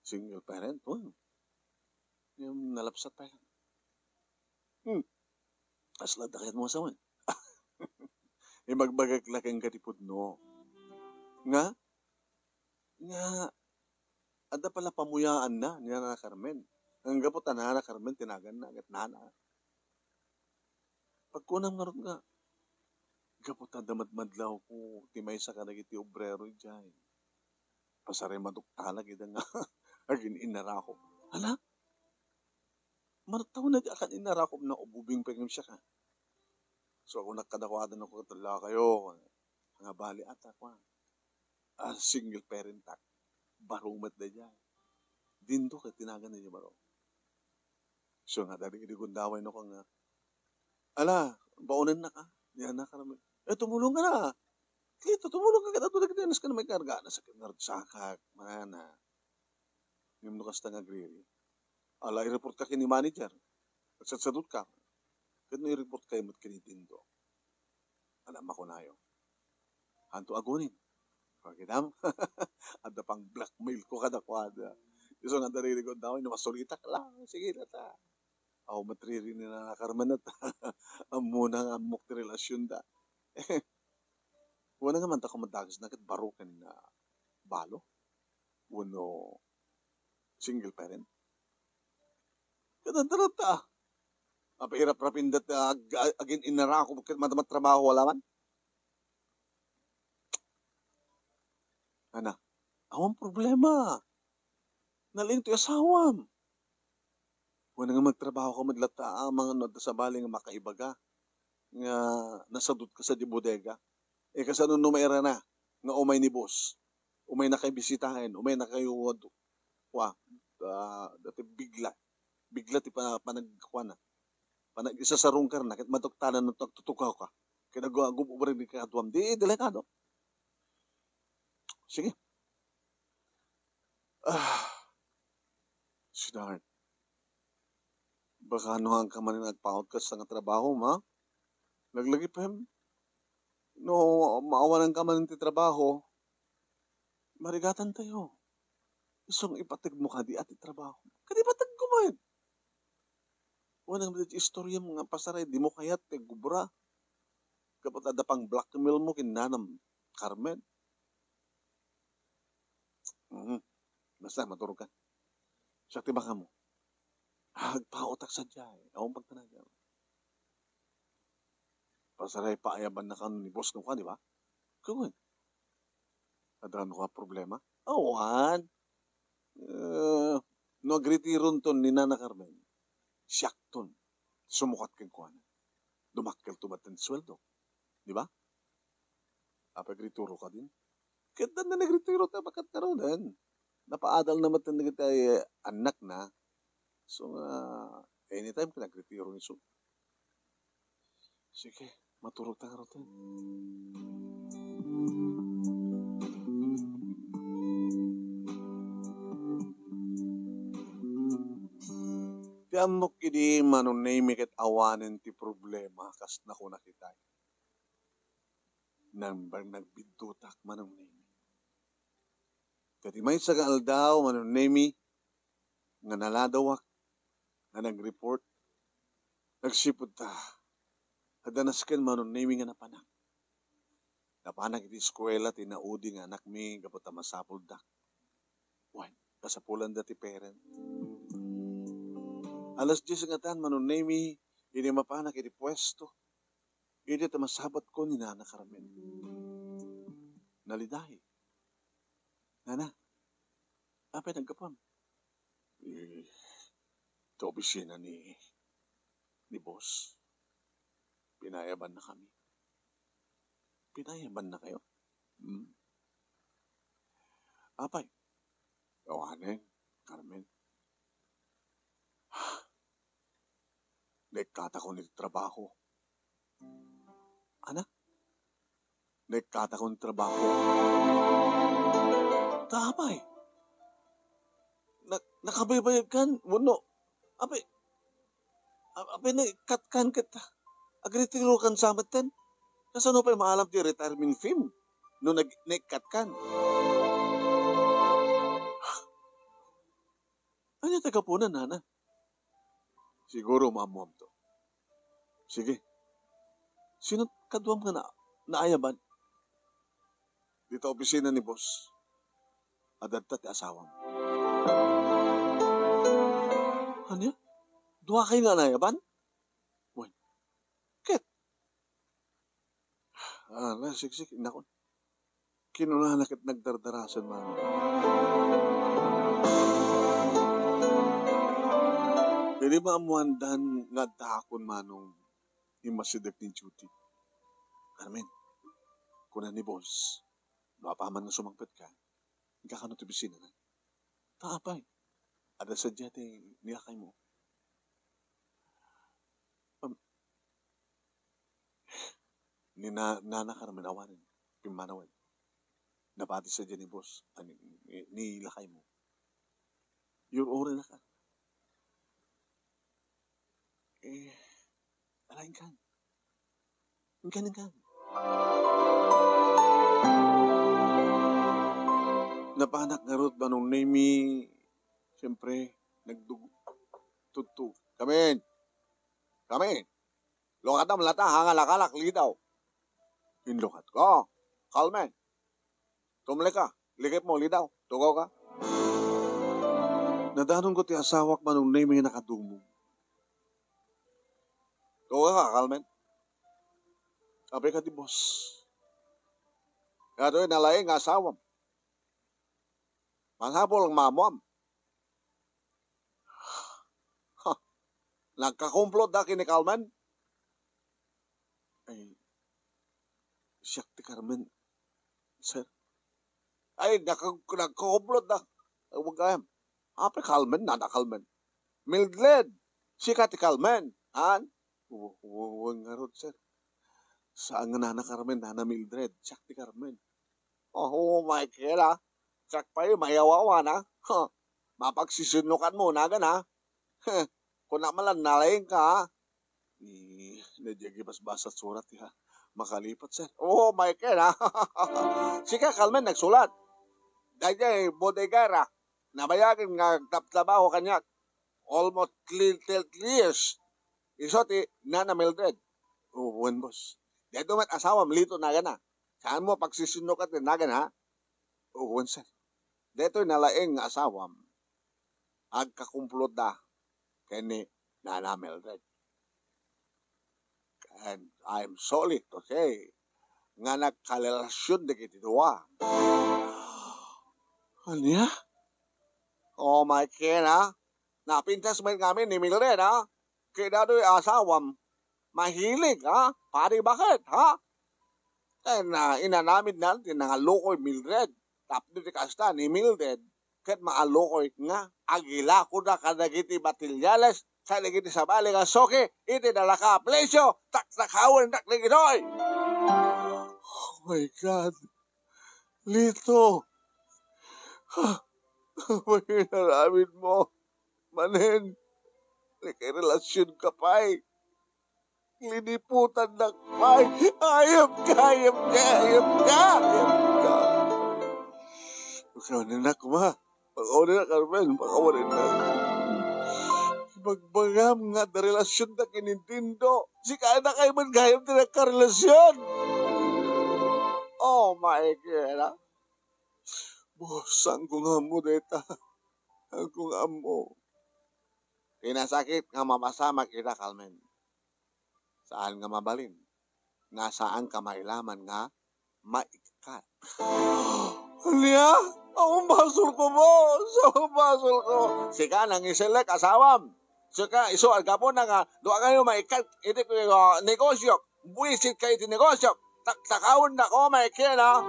Single parent, wen. Ngem nalapsat pay. Hmm. Kasla da kayat mo asawan? Ibagbagak la kenka ti pudno. Nga? Nga, adda pala pamuyaanna ni Nana Carmen. Ngem gapu ta Nana Carmen ti naganna, ket Nana. Pagkunam ngarud nga, gapu ta adda madmadlawko ti maysa kadagiti obrero idiay. Pasaray maduktalak ida nga agin-innarakop. Hala? Martaw na di akan-innarakop na ububing pay ngem siak, a. So, kunak kadakuada no katulakayo. Nga bali ata, kua. A, single parent ak. Baro met daydiay. Dindo ket ti naganna diay baro. So, nga dagiti gundaway no nga, "Ala, baonennak, a." Yan na kami. "Eh, tumulong ka na. Lito, tumulong ka, ket adu dagiti anas ka na may karga." Nasakit nga sakak, mana. Ngem no kasta nga agriri. Ala, i-report ka ken ni manager. Agsatsadutka. Ket no i-report kayo met ken ni Dindo. Ala, makunayo. Hanto agunin. Pagidam. Adda pang blackmail ko kadakuada. Isu nga daririgon daw, no masulitak la. Sige na ta. Aw, matriri ni Nana Carmen at ammona nga ammok ti relasyon da. Wana nga man ta kumadagas na ket baro ken, ah, balo. Wenno single parent. Kadadalata. Apairap-rapinda ti ag-, ag-, agin-inara ko ket mata-, matrabaho wala man. Ana, awan problema. Nalaing toy asawam. Wen nga magtrabaho ka met latta, amangan no adda sabali nga makaibaga nga nasadutka sadiay bodega. Eh, kasano no mairana nga umay ni boss, umay na kay bisitaen, umay na kayo wad-, wa, ah, dati bigla. Bigla ti pa-, panag-, kuana, panag-isasarungkarna, ket maduktanan no agtutukaw ka. Ket agu-, agub-ubring ni kaduam, di delikado. Sige. Ah, sweetheart, baka no haanka manen agpaut ket sa nga trabaho, ma? Laglagipem, no maawananka manen ti trabaho, marigatan tayo. Isu nga ipateg mo kadi a ti trabaho. Kadi ipateg ko met. Wen nga ti istoriam nga pasaray, di mo kayat ti agubra. Gapu ta adda pang blackmail mo ken nanam Carmen. Mhm. Basta, maturog ka. Siak ti bakam. Agpaotak sadiay. Awan pagtanagam. Pasaray paayaban na kano ni boss no ka, di ba? Kung adda no ka problema? Awan. Eh, no agretironton ni Nana Carmen, siakton sumukat kenkuana. Dumakkelto met ti sueldo. Di ba? Apay agretiro kadin? Ket adda nagretiro ta baket ngaruden. Napaadal na met dagiti annakna. So, nga, anytime ka nagretiro ni so. Sige, maturog ta ngaruden. Ti ammok idi Manong Nemi ket awanen ti problema kas nakuna kitay. Nang-, nagbiddutak, Manong Nemi. Ket ti maysa nga aldaw, Manong Nemi, nga naladawak nga nag-report, nagsipud ta, adda nasken, Manong Nemi, nga napanak. Napanak iti eskuela ti naudi nga anakmi gapu ta masapuldak. Wen, kasapulanda ti parent. Alas dies ngatan, Manong Nemi, idi mapanak iti puesto, idi ta masabatko ni Nana Carmen. Naliday. Nana, apay naggapam? Eh, ta opisina ni, ni boss. Pinayaban na kami. Pinayaban na kayo? Hmm. Apay? Awanen, Carmen. Naikkatakon iti trabaho. Ana? Naikkatakon iti trabaho. Ta apay? Na-, nakabaybayag kan? Wenno, apay, a-, apay naikkat kan ket agretiro kan sa metten? Kasano pay maalam ti retirement fee no nag-, naikkat kan? Ania ti gapuna, Nana? Siguro maammuamto. Sige. Sino kaduam nga na-, naayaban? Dita opisina ni boss. Adda ti asawam. Ania? Dua kayo nga naayaban? Wen. Ket? Ah, na, sige, sige, inakon. Kinunana ket nagdardarasen manong. Idi maammuandan nga addaakon manong, immasidek ni Judy. Carmen, kuna ni boss, no apaman nga sumangpetka, inka kano ti opisina na. Ta apay, adda sadiay ti nilakaymo. Am, ni na-, Nana Carmen awanen, pimmanawen. Nabati sadiay ni boss, ani, ni, ni lakaymo. Your order na ka. Eh, ala, inkan. Inkan, inkan. Napanak ngarud manong Nemi, siyempre, nagdug-, tuttu. Carmen! Carmen! Lukatna met latta, ha, nga nakalak, lidaw. Inlukatko. Carmen! Tumlek ka. Likipmo, lidaw. Tugaw ka. Nadanonko ti asawak manong Nemi nga nakadumog. Tugaw ka, Carmen. Apay ka ti boss. Daytoy nalaing nga asawam. Masapul nga maammuam. Ha! Nagkakumplot da ken ni Carmen? Ay, siak ti Carmen, sir. Ay, nagka-, nagkakumplot da. Ay, huwag kayam. Apay Carmen, Nana Carmen? Mildred, sika ti Carmen, han? Wen, wen, wen ngarud, sir. Saan nga Nana Carmen, Nana Mildred, siak ti Carmen. Oh, oh, Michael, ah. Siak pay, mayawawan, ah. Huh. Mapagsisinnukan mo, nagan, ah. Huh. Kuna man lang, nalaing ka, ah. Eh, na diay basbasat surat, ha. Makalipet, sir. Oh, Michael, ah. Sika, Carmen, nagsulat. Daydiay bodegera. Nabayagen nga agtrabtrabaho kaniak. Almost three, three years. Isu ti Nana Mildred. Oh, wen, boss. Daytoy met asawam, Lito nagana. Saan mo pagsisinnukan ti nagana, ha? Oh, wen, sir. Daytoy nalaing nga asawam. Agkakumplot da. ken ni Nana Mildred. And I'm sorry to say nga nagkarelasion dagiti dua. Ania? Oh my God, ha? Napintas met ngamin ni Mildred, ha? Kidado ti asawam. Mahilig, ha? Padi baket, ha? Ken, ah, inaramidna ti nangallukoy Mildred. Tapno ti kasta ni Mildred, ket maallukoy nga agilakoda kadagiti Batillanes kadagiti sabali nga suki iti Dalaka Aplicio, taktakawendak dagitoy. Oh my God. Lito. Ha? Ano ba inaramid mo? Manen, nakirelasion ka pay. Liniputan na pay. Ayop ka, ayop ka, ayop ka, ayop ka. Pakawanan na, kuma. Pakawanan na, Carmen. Pakawanan na. Ibagbagam nga adda relasion da ken ni Dindo. Sika na kay man gayam ti nagkarelasion. Oh my God, ah. Boss, saan ko nga ammo deta? Saan ko nga ammo? Ti nasakit nga mapasamak ita, Carmen. Saan nga mabalin? Nga saan ka mailaman nga maikkat. Ania? Awan basol ko, boss. Awan basol ko. Sika, nangiselek, asawam. Sika, isu, agapuna nga, dua kayo maikkat iti, uh, negosyo. Buisit kayo iti negosyo. Taktakawen na ko, maikkat, ha?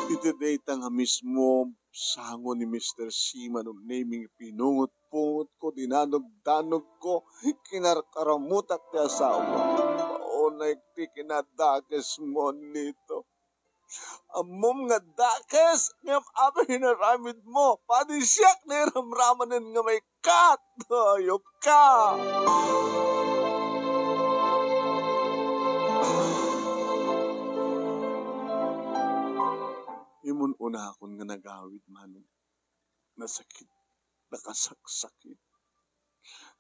Iti dayta nga mismo sango ni Mister C, Manong Nemy, pinungot-pungotko, dinanug-danugko, kinarkaramutak ti asawa. Paunay ti kinadakesmo, Lito. Ammom nga dakes, ngem apay inaramidmo? Padi siak nairamramanen nga maikkat. Ayop ka! Immun-unakon nga nagawid, Manong. Nasakit, nakasaksakit.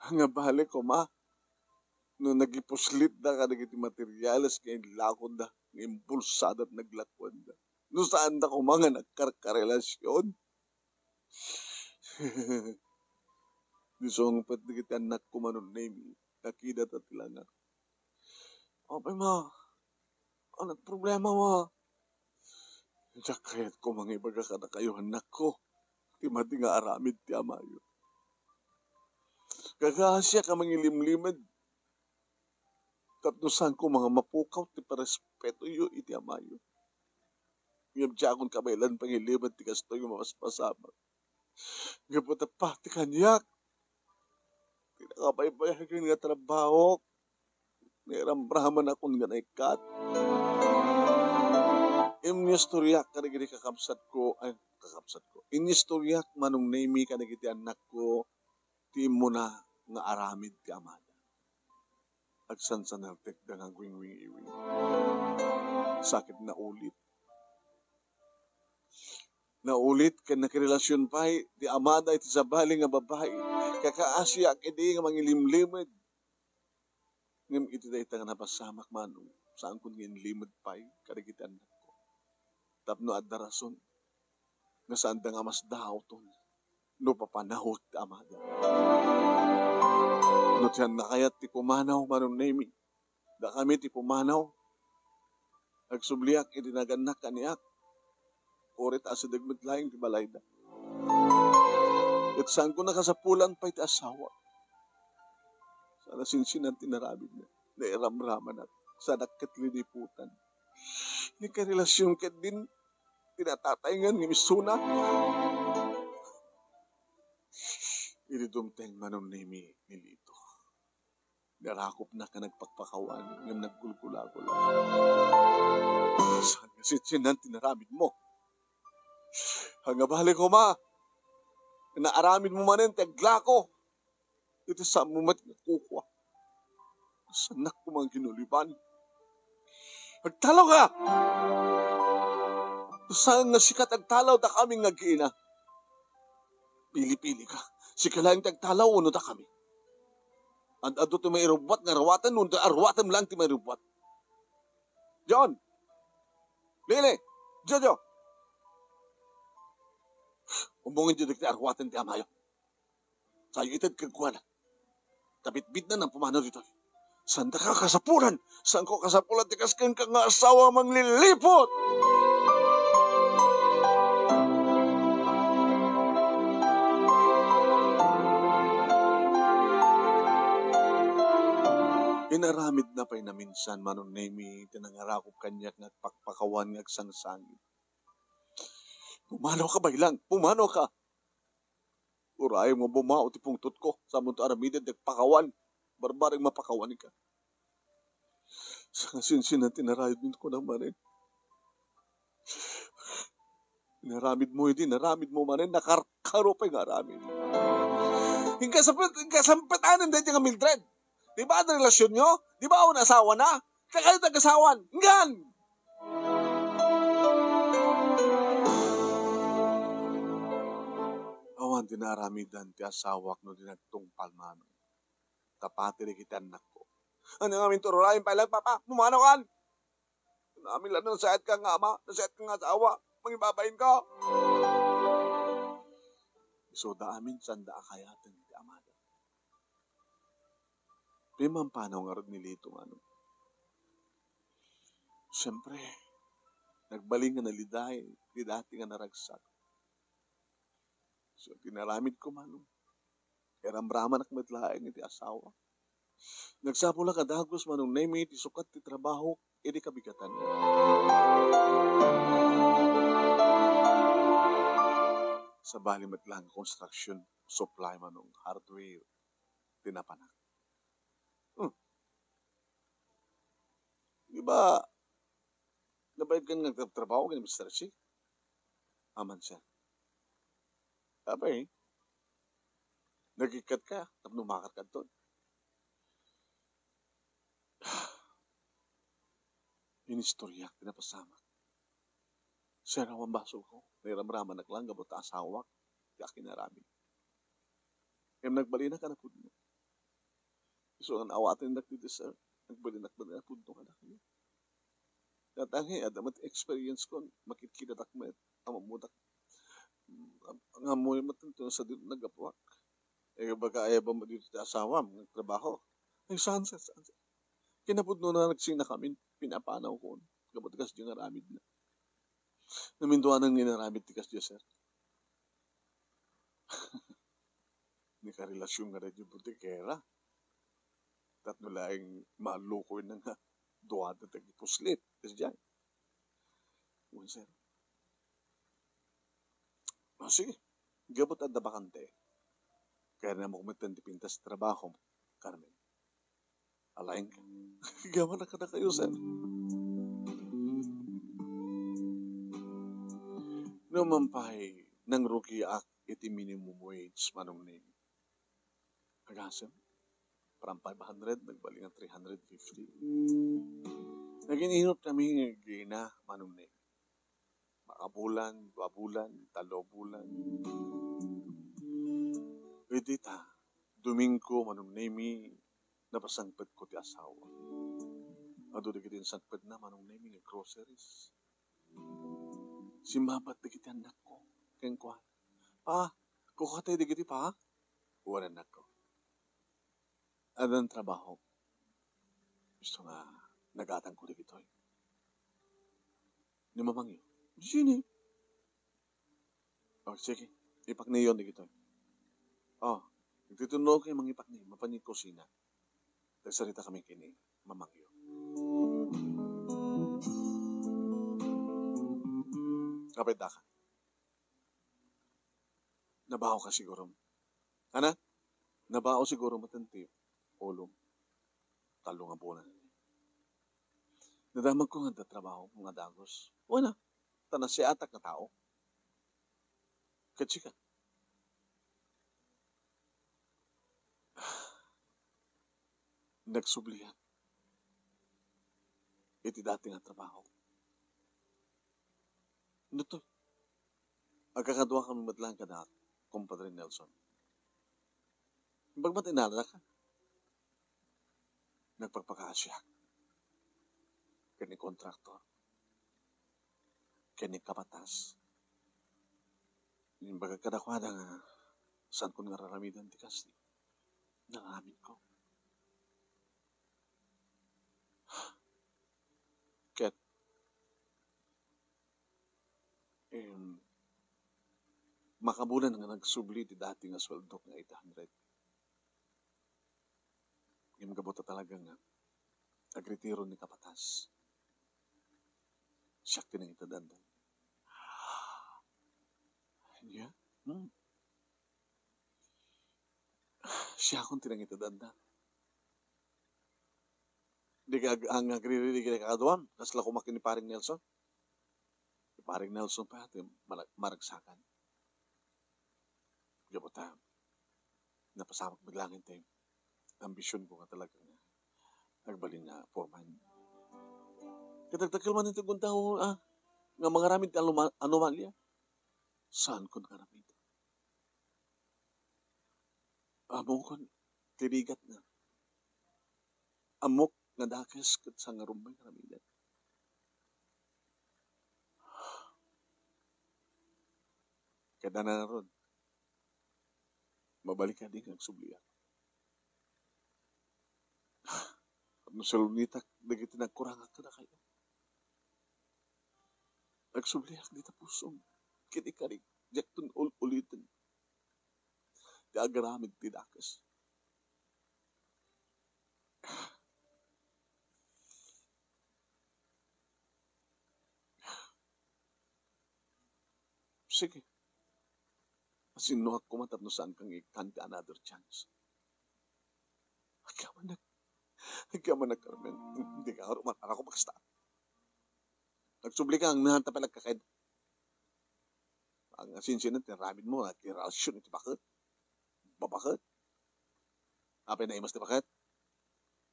Nga bale koma, no nagipuslitda kadagiti materiales nga inlakoda, nga imbulsada, naglakuanda. No saanda koma nga nagkarkarelasion. Disungpet dagiti annakko, Manong Nemy, nakidata ti langak. Apay, ma, ano problema, ma? Diak kayat koma nga ibaga kadakayo, annakko, ti madi nga aramid ti amayo. Gagaasiak a mangilimlimed tapno saan koma nga mapukaw ti parespetoyo iti amayo. Ngem diakon kabaelan pangilimed ti kastoy nga mapaspasamak. Gapu ta pati kaniak, ti nakabaybayagen nga trabahok, nairamramanakon nga naikkat. Inistoriak kadagiti kakabsatko, ay, kakabsatko. Inistoriak, Manong Nemy, kadagiti annakko ti immuna nga aramid ti amada. Agsansanartekda nga agwingwingiwing. Sakit, naulit. Naulit ken nakirelasion pay ti amada iti sabali nga babai. Kakaasiak idi nga mangilimlimed. Ngem iti dayta nga napasamak, Manong, saankon nga inlimed pay kadagiti annakko. Tapno adda rason nga saanda nga masdaawton no papanawek ti amada. No ti annakayat ti pumanaw, Manong Nemy, dakami ti pumanaw. Agsubliak iti nagannak kaniak, uray ta asideg met laeng ti balayda. Ket saanko nakasapulan pay ti asawa. Saan a sinsinan ti naramidna. Nairamramanak. Saanak ket liniputan. Ni karelasion ket din, ti natataengen nga misuna. Idi dumteng, Manong Nemy, ni Lito, narakopnak nga nagpakpakawan ngem naggulgulagulak. Saan nga sinsinan ti naramidmo? Ania bale koma, naaramidmo manen ti aglako iti saanmo met nga kukua. Saannak koma nga ginuliban. Agtalawka! Saan nga sika ti agtalaw, dakami nga agina. Pili-pilika. Sika laeng ti agtalaw wenno dakami. Ad-adu ti mairubbuat nga aruaten wenno aruatem laeng ti mairubbuat. John! Lily! Jojo! Umungenyo dagiti aruaten ti amayo. Sayo ited kenkuana. Ta bitbitna nga pumanaw ditoy. Saandaka kasapulan. Saanko kasapulan ti kas kenka nga asawa a mangliliput. Inaramidna pay naminsan, Manong Nemy, ti nangarakop kaniak nga agpakpakawan nga agsangsangit. Pumanawka, Baylang, pumanawka. Urayem nga bumao ti pungtotko, samonto aramiden ti agpakawan, barbareng mapakawanka. Sangasinsinan ti narayodmi kunam manen. Inaramidmo idi, inaramidmo manen, nakarkaro pay nga aramid. Inkasampet, inkasampetanen daytoy nga Mildred. Di ba adda relasionyo? Di ba awan asawana? Dakayo ti agasawan. Ngem! Awan ti naaramidan ti asawak no di nagtungpal, Manong. Ta pati dagiti annakko. Ania ngamin ti urayem, Baylang, Papa? Pumanawkan! Amin la no nasayatka nga ama, nasayatka nga asawa, mangibabainka. Isuda amin, saanda a kayaten ti amada. Pimmanaw ngarud ni Lito, Manong. Siyempre, nagbalin nga naliday ti dati nga naragsak. So, ti inaramidko, Manong, iramramanak met laeng iti asawa. Nagsapulak a dagus, Manong Nemy, ti sukat ti trabahok idi kabigatan. Sabali met laeng construction supply, Manong, hardware ti napanak. Hmm. Di ba, nabayadkan nga agtrabaho ken ni Mister C? Aman, sir. Apay, nagikkat ka tapno umakat kadto. Inistoriak ti napasamak. Sir, awan basolko. Nairamramanak lang gapu ta asawak ti akin aramid. Ngem nagbalinak a napudno. Isu nga awatendak ditoy, sir. Nagbalinak met a napudno kadakayo. Datang, eh, adda met experience kon makitkidadak met, ammodak. Nga ammoyo met ti sadino naggapuak. Eh, baga, ayaw ba ditoy ti asawam, nagtrabaho? Ay, saan, sir, saan, sir? Kinapudno na nagsinakamin, pinapanawkon. Gapu ti kasdi nga aramidna. Namintuanan nga inaramid ti kasdi, sir. Nakarelasion nga daytoy botikera. Tapno laeng malukoyna nga duada ti agipuslit. Kasdiay. Wen, sir. Ah, sige. Gapu ta adda bakante. Kayatmo met ti pintas ti trabahom, Carmen. Alaenka. Gamanna kadakayo, sir. No man pay, nangrugiak iti minimum wage, Manong Nemy. Agasem, from five hundred, nagbalin nga three hundred fifty. Nagin-inut kami nga agina, Manong Nemy. Makabulan, dua bulan, tallo bulan. Iti ta, Domingo, Manong Nemy, napasangpetko ti asawa. Adu dagiti insangpetna, Manong Nemy, nga groceries. Simmabat dagiti annakko kenkuana. Pa, kukatay dagiti, pa? Wen, annakko. Addan trabaho. Isu nga nagatangko dagitoy. Ni mamangyo. Sini? Oh, sige. Ipakniyon dagitoy. Oh, ditoy no kay mangipakni, mapan kusina. Nagsarita kami ken ni mamangyo. Apay daka? Nabaoka siguro. Ana? Nabao siguro met ti ulom. Tallo nga bulan. Nadamagko nga adda trabaho nga dagus. Wen, ta nasiatak nga tao. Ket sika? Nagsubliak iti dati nga trabaho. Ditoy, agkakaduakami met laeng kada Compadre Nelson. Imbag met inalaka, nagpakpakaasiak ken ni kontraktor, ken ni kapatas. Imbagak kadakuada nga saanko nga ar-aramiden ti kas-, nga aramidko. Ket, em, makabulan nga nagsubli ti dati nga sueldok nga eight hundred. Ngem gapu ta talaga nga agretiro ni kapatas, siak ti nangitedanda. Ania? Hmm. Siakon ti nangitedanda. Di ka ag-, ang agririri ka kaduam, kasla kumakin ni Paring Nelson. Ni Paring Nelson pa, ti mara-, maragsakan. Gapu ta, napasamak met laeng ti ambisionko nga talaga nga agbalin nga foreman. Kadagdagkel man iti gundao, ah, nga mangaramid ti anoma-, anomalya. Saanko nga aramid? Ammokon ti rigatna. Ammok nga dakes ket sangarumbay nga aramiden. Kada na ngarud, mabalik kadi nga agsubliak. No salunitak dagiti nagkurangak kadakayo. Agsubliak dita pusom. Ket ikarik, diakton ul-, uliten ti agaramid ti dakes. Sige. Asinnuak koma tapno saanka nga ikkan ti another chance. Agyamanak. Agyamanak, Carmen. Dika nga rumatarako pakasta. Agsublika, ang nahan ta pala kakaid. Ang asinsinan ti aramid mo, nagrelasyon iti baket. Babaket. Apay naimas ti baket?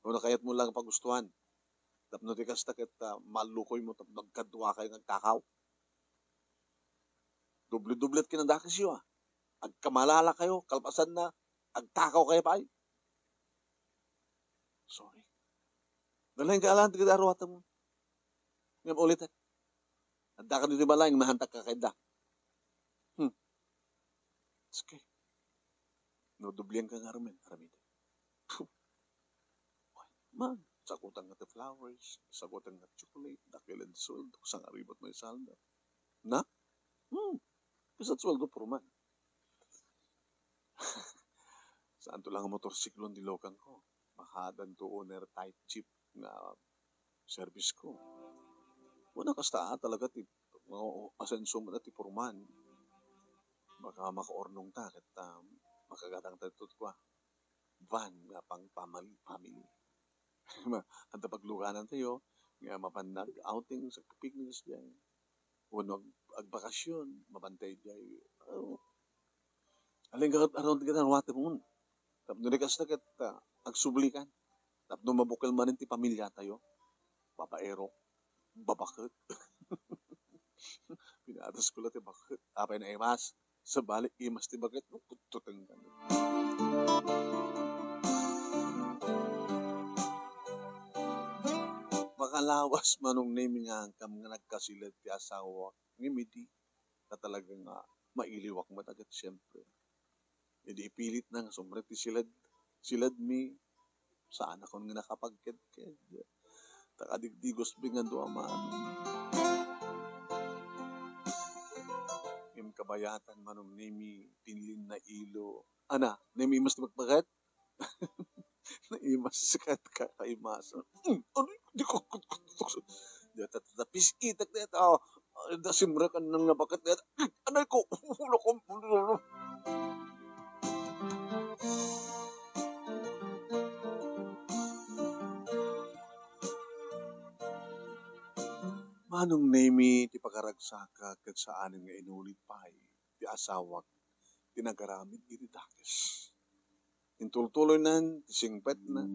Kuna kayat mo lang pagustuhan. Tapno ti kasta ket, ah, mallukoy mo tapno agkadua kayo nga agtakaw. Doble-doblet kinadakesyo, ah. Agkamalala kayo, kalpasan na, agtakaw kayo pay. Sorry. Nalaing ka alangan ti kadaruatan mo. Ngem ulit, eh. Adda ka ditoy balay, nahantak ka kayda. Hmm. Sige. No, dublian ka nga arumen, aramidek. Puh. Man, sagutan nga ti flowers, sagutan nga chocolate, dakilen sueldo, sangaribot may salda. Na? Hmm. Bisan sueldo, puruman. Saanto lang nga motorsiklo ti lokangko. Makadanto owner type jeep nga service ko. Kuna kasta, ah, talaga ti, no, asenso met ti puruman. Baka makaurnong ta, ket, ah, makagatang ta iti kua, van nga pang family, family. Ma-, adda pagluganan tayo, nga mapan nag-outing sa picnics diay. Wenno ag-, agbakasyon, mapan tayo diay. Oh. Alingga aron ti kinaruwat mo. Tapno di kasta ket, ah, agsublikan. Tapno mabukel manen ti pamilya tayo. Babaero. Babaket. Pinatas ko la ti baket. Apay naimas. Sabali, imas ti baket. Kuttutan kami. Makalawas, Manong Nemi, nga angkam nga nagkasiled ti asawak. Ngem idi, ta talaga nga mailiwak met ket siempre. Idi ipilitna nga sumrek ti siled, siledmi, saanakon nga nakapagkedked. Ta kadigdigosmi nga dua man. Ngem kabayatan, Manong Nemi, pinlinna ilo. Ana, Nemi, imas ti baket? Naimas ket ka, kaimas. Hmm, ano, di ko, ko, ko, ko, deta, deta, pis-itek deta, oh. Ay, da simrekan nang nabaket deta. Hmm, anay ko, ulo ko, ulo ko. Manong Nemi, ti pakaragsak ket saanen nga inulit pay ti asawak ti nagaramid iti dakes. Intultuloynan ti singpetna,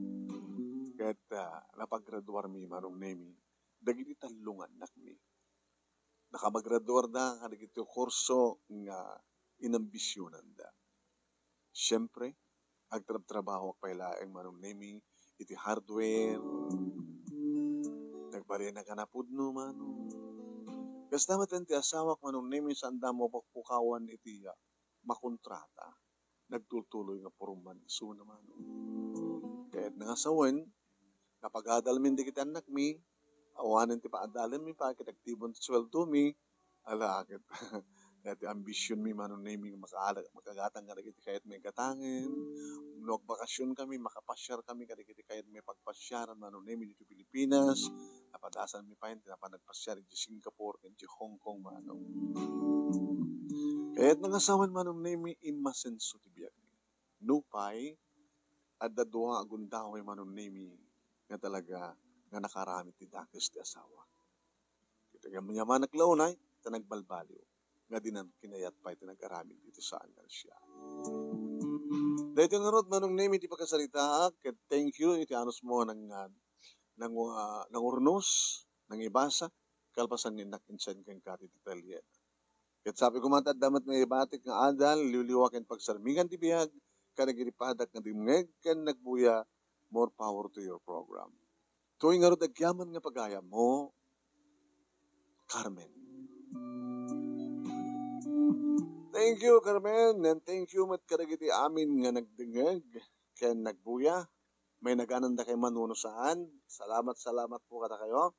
ket, ah, napagraduarmi, Manong Nemi, dagiti tallo nga annakmi. Nakamagraduarda kadagiti kurso nga inambisionanda. Siempre, agtrabtrabahoak pay laeng, Manong Nemi, iti hardware. Nagbalin a napudno, Manong. Kasta met ti asawak, Manong Nemi, saanda mapukpukawan iti, ah, makontrata. Nagtultuloy nga puruman isuna, Manong. Kayatna nga sawen, napagadalmin dagiti annakmi, awanen ti paadalenmi pay ket agtibon ti sueldomi, ala, ket, ket ti ambisionmi, Manong Nemi, nga makaala-, makagatang kadagiti kayatmi a gatangen. No agbakasionkami, makapasiarkami kadagiti kayatmi a pagpasiaran, Manong Nemi, ditoy Pilipinas. Napadasanmi pay ti napan nagpasiar iti Singapore ken iti Hong Kong, Manong. Kayatna nga sawen, Manong Nemi, immasenso ti biagmi. Nupay, adda dua a gundaway, Manong Nemi, nga talaga nga nakaramid ti dakes ti asawa. Ket agyamanak la unay, ta nagbalbaliw nga dinan kinayat pay ti nagaramid iti saan nga siya. Daytoy ngarud, Manong Nemi, ti pakasaritaak, ket thank you iti anusmo nang, ah, nang, ah, nangurnos, nangibasa, kalpasan nga innak insen kenka ti detalye. Ket sabi ko man, adda met maibatik nga adal, liwliwa ken pagsarmingan ti biag, kadagiti padak nga dimngeg ken nagbuya, more power to your program. Toy ngarud agyaman nga pagayammo, Carmen. Thank you, Carmen, and thank you met kadagiti amin nga nagdengngeg ken nagbuya. May nagananda kay man wenno saan. Salamat, salamat po kadakayo.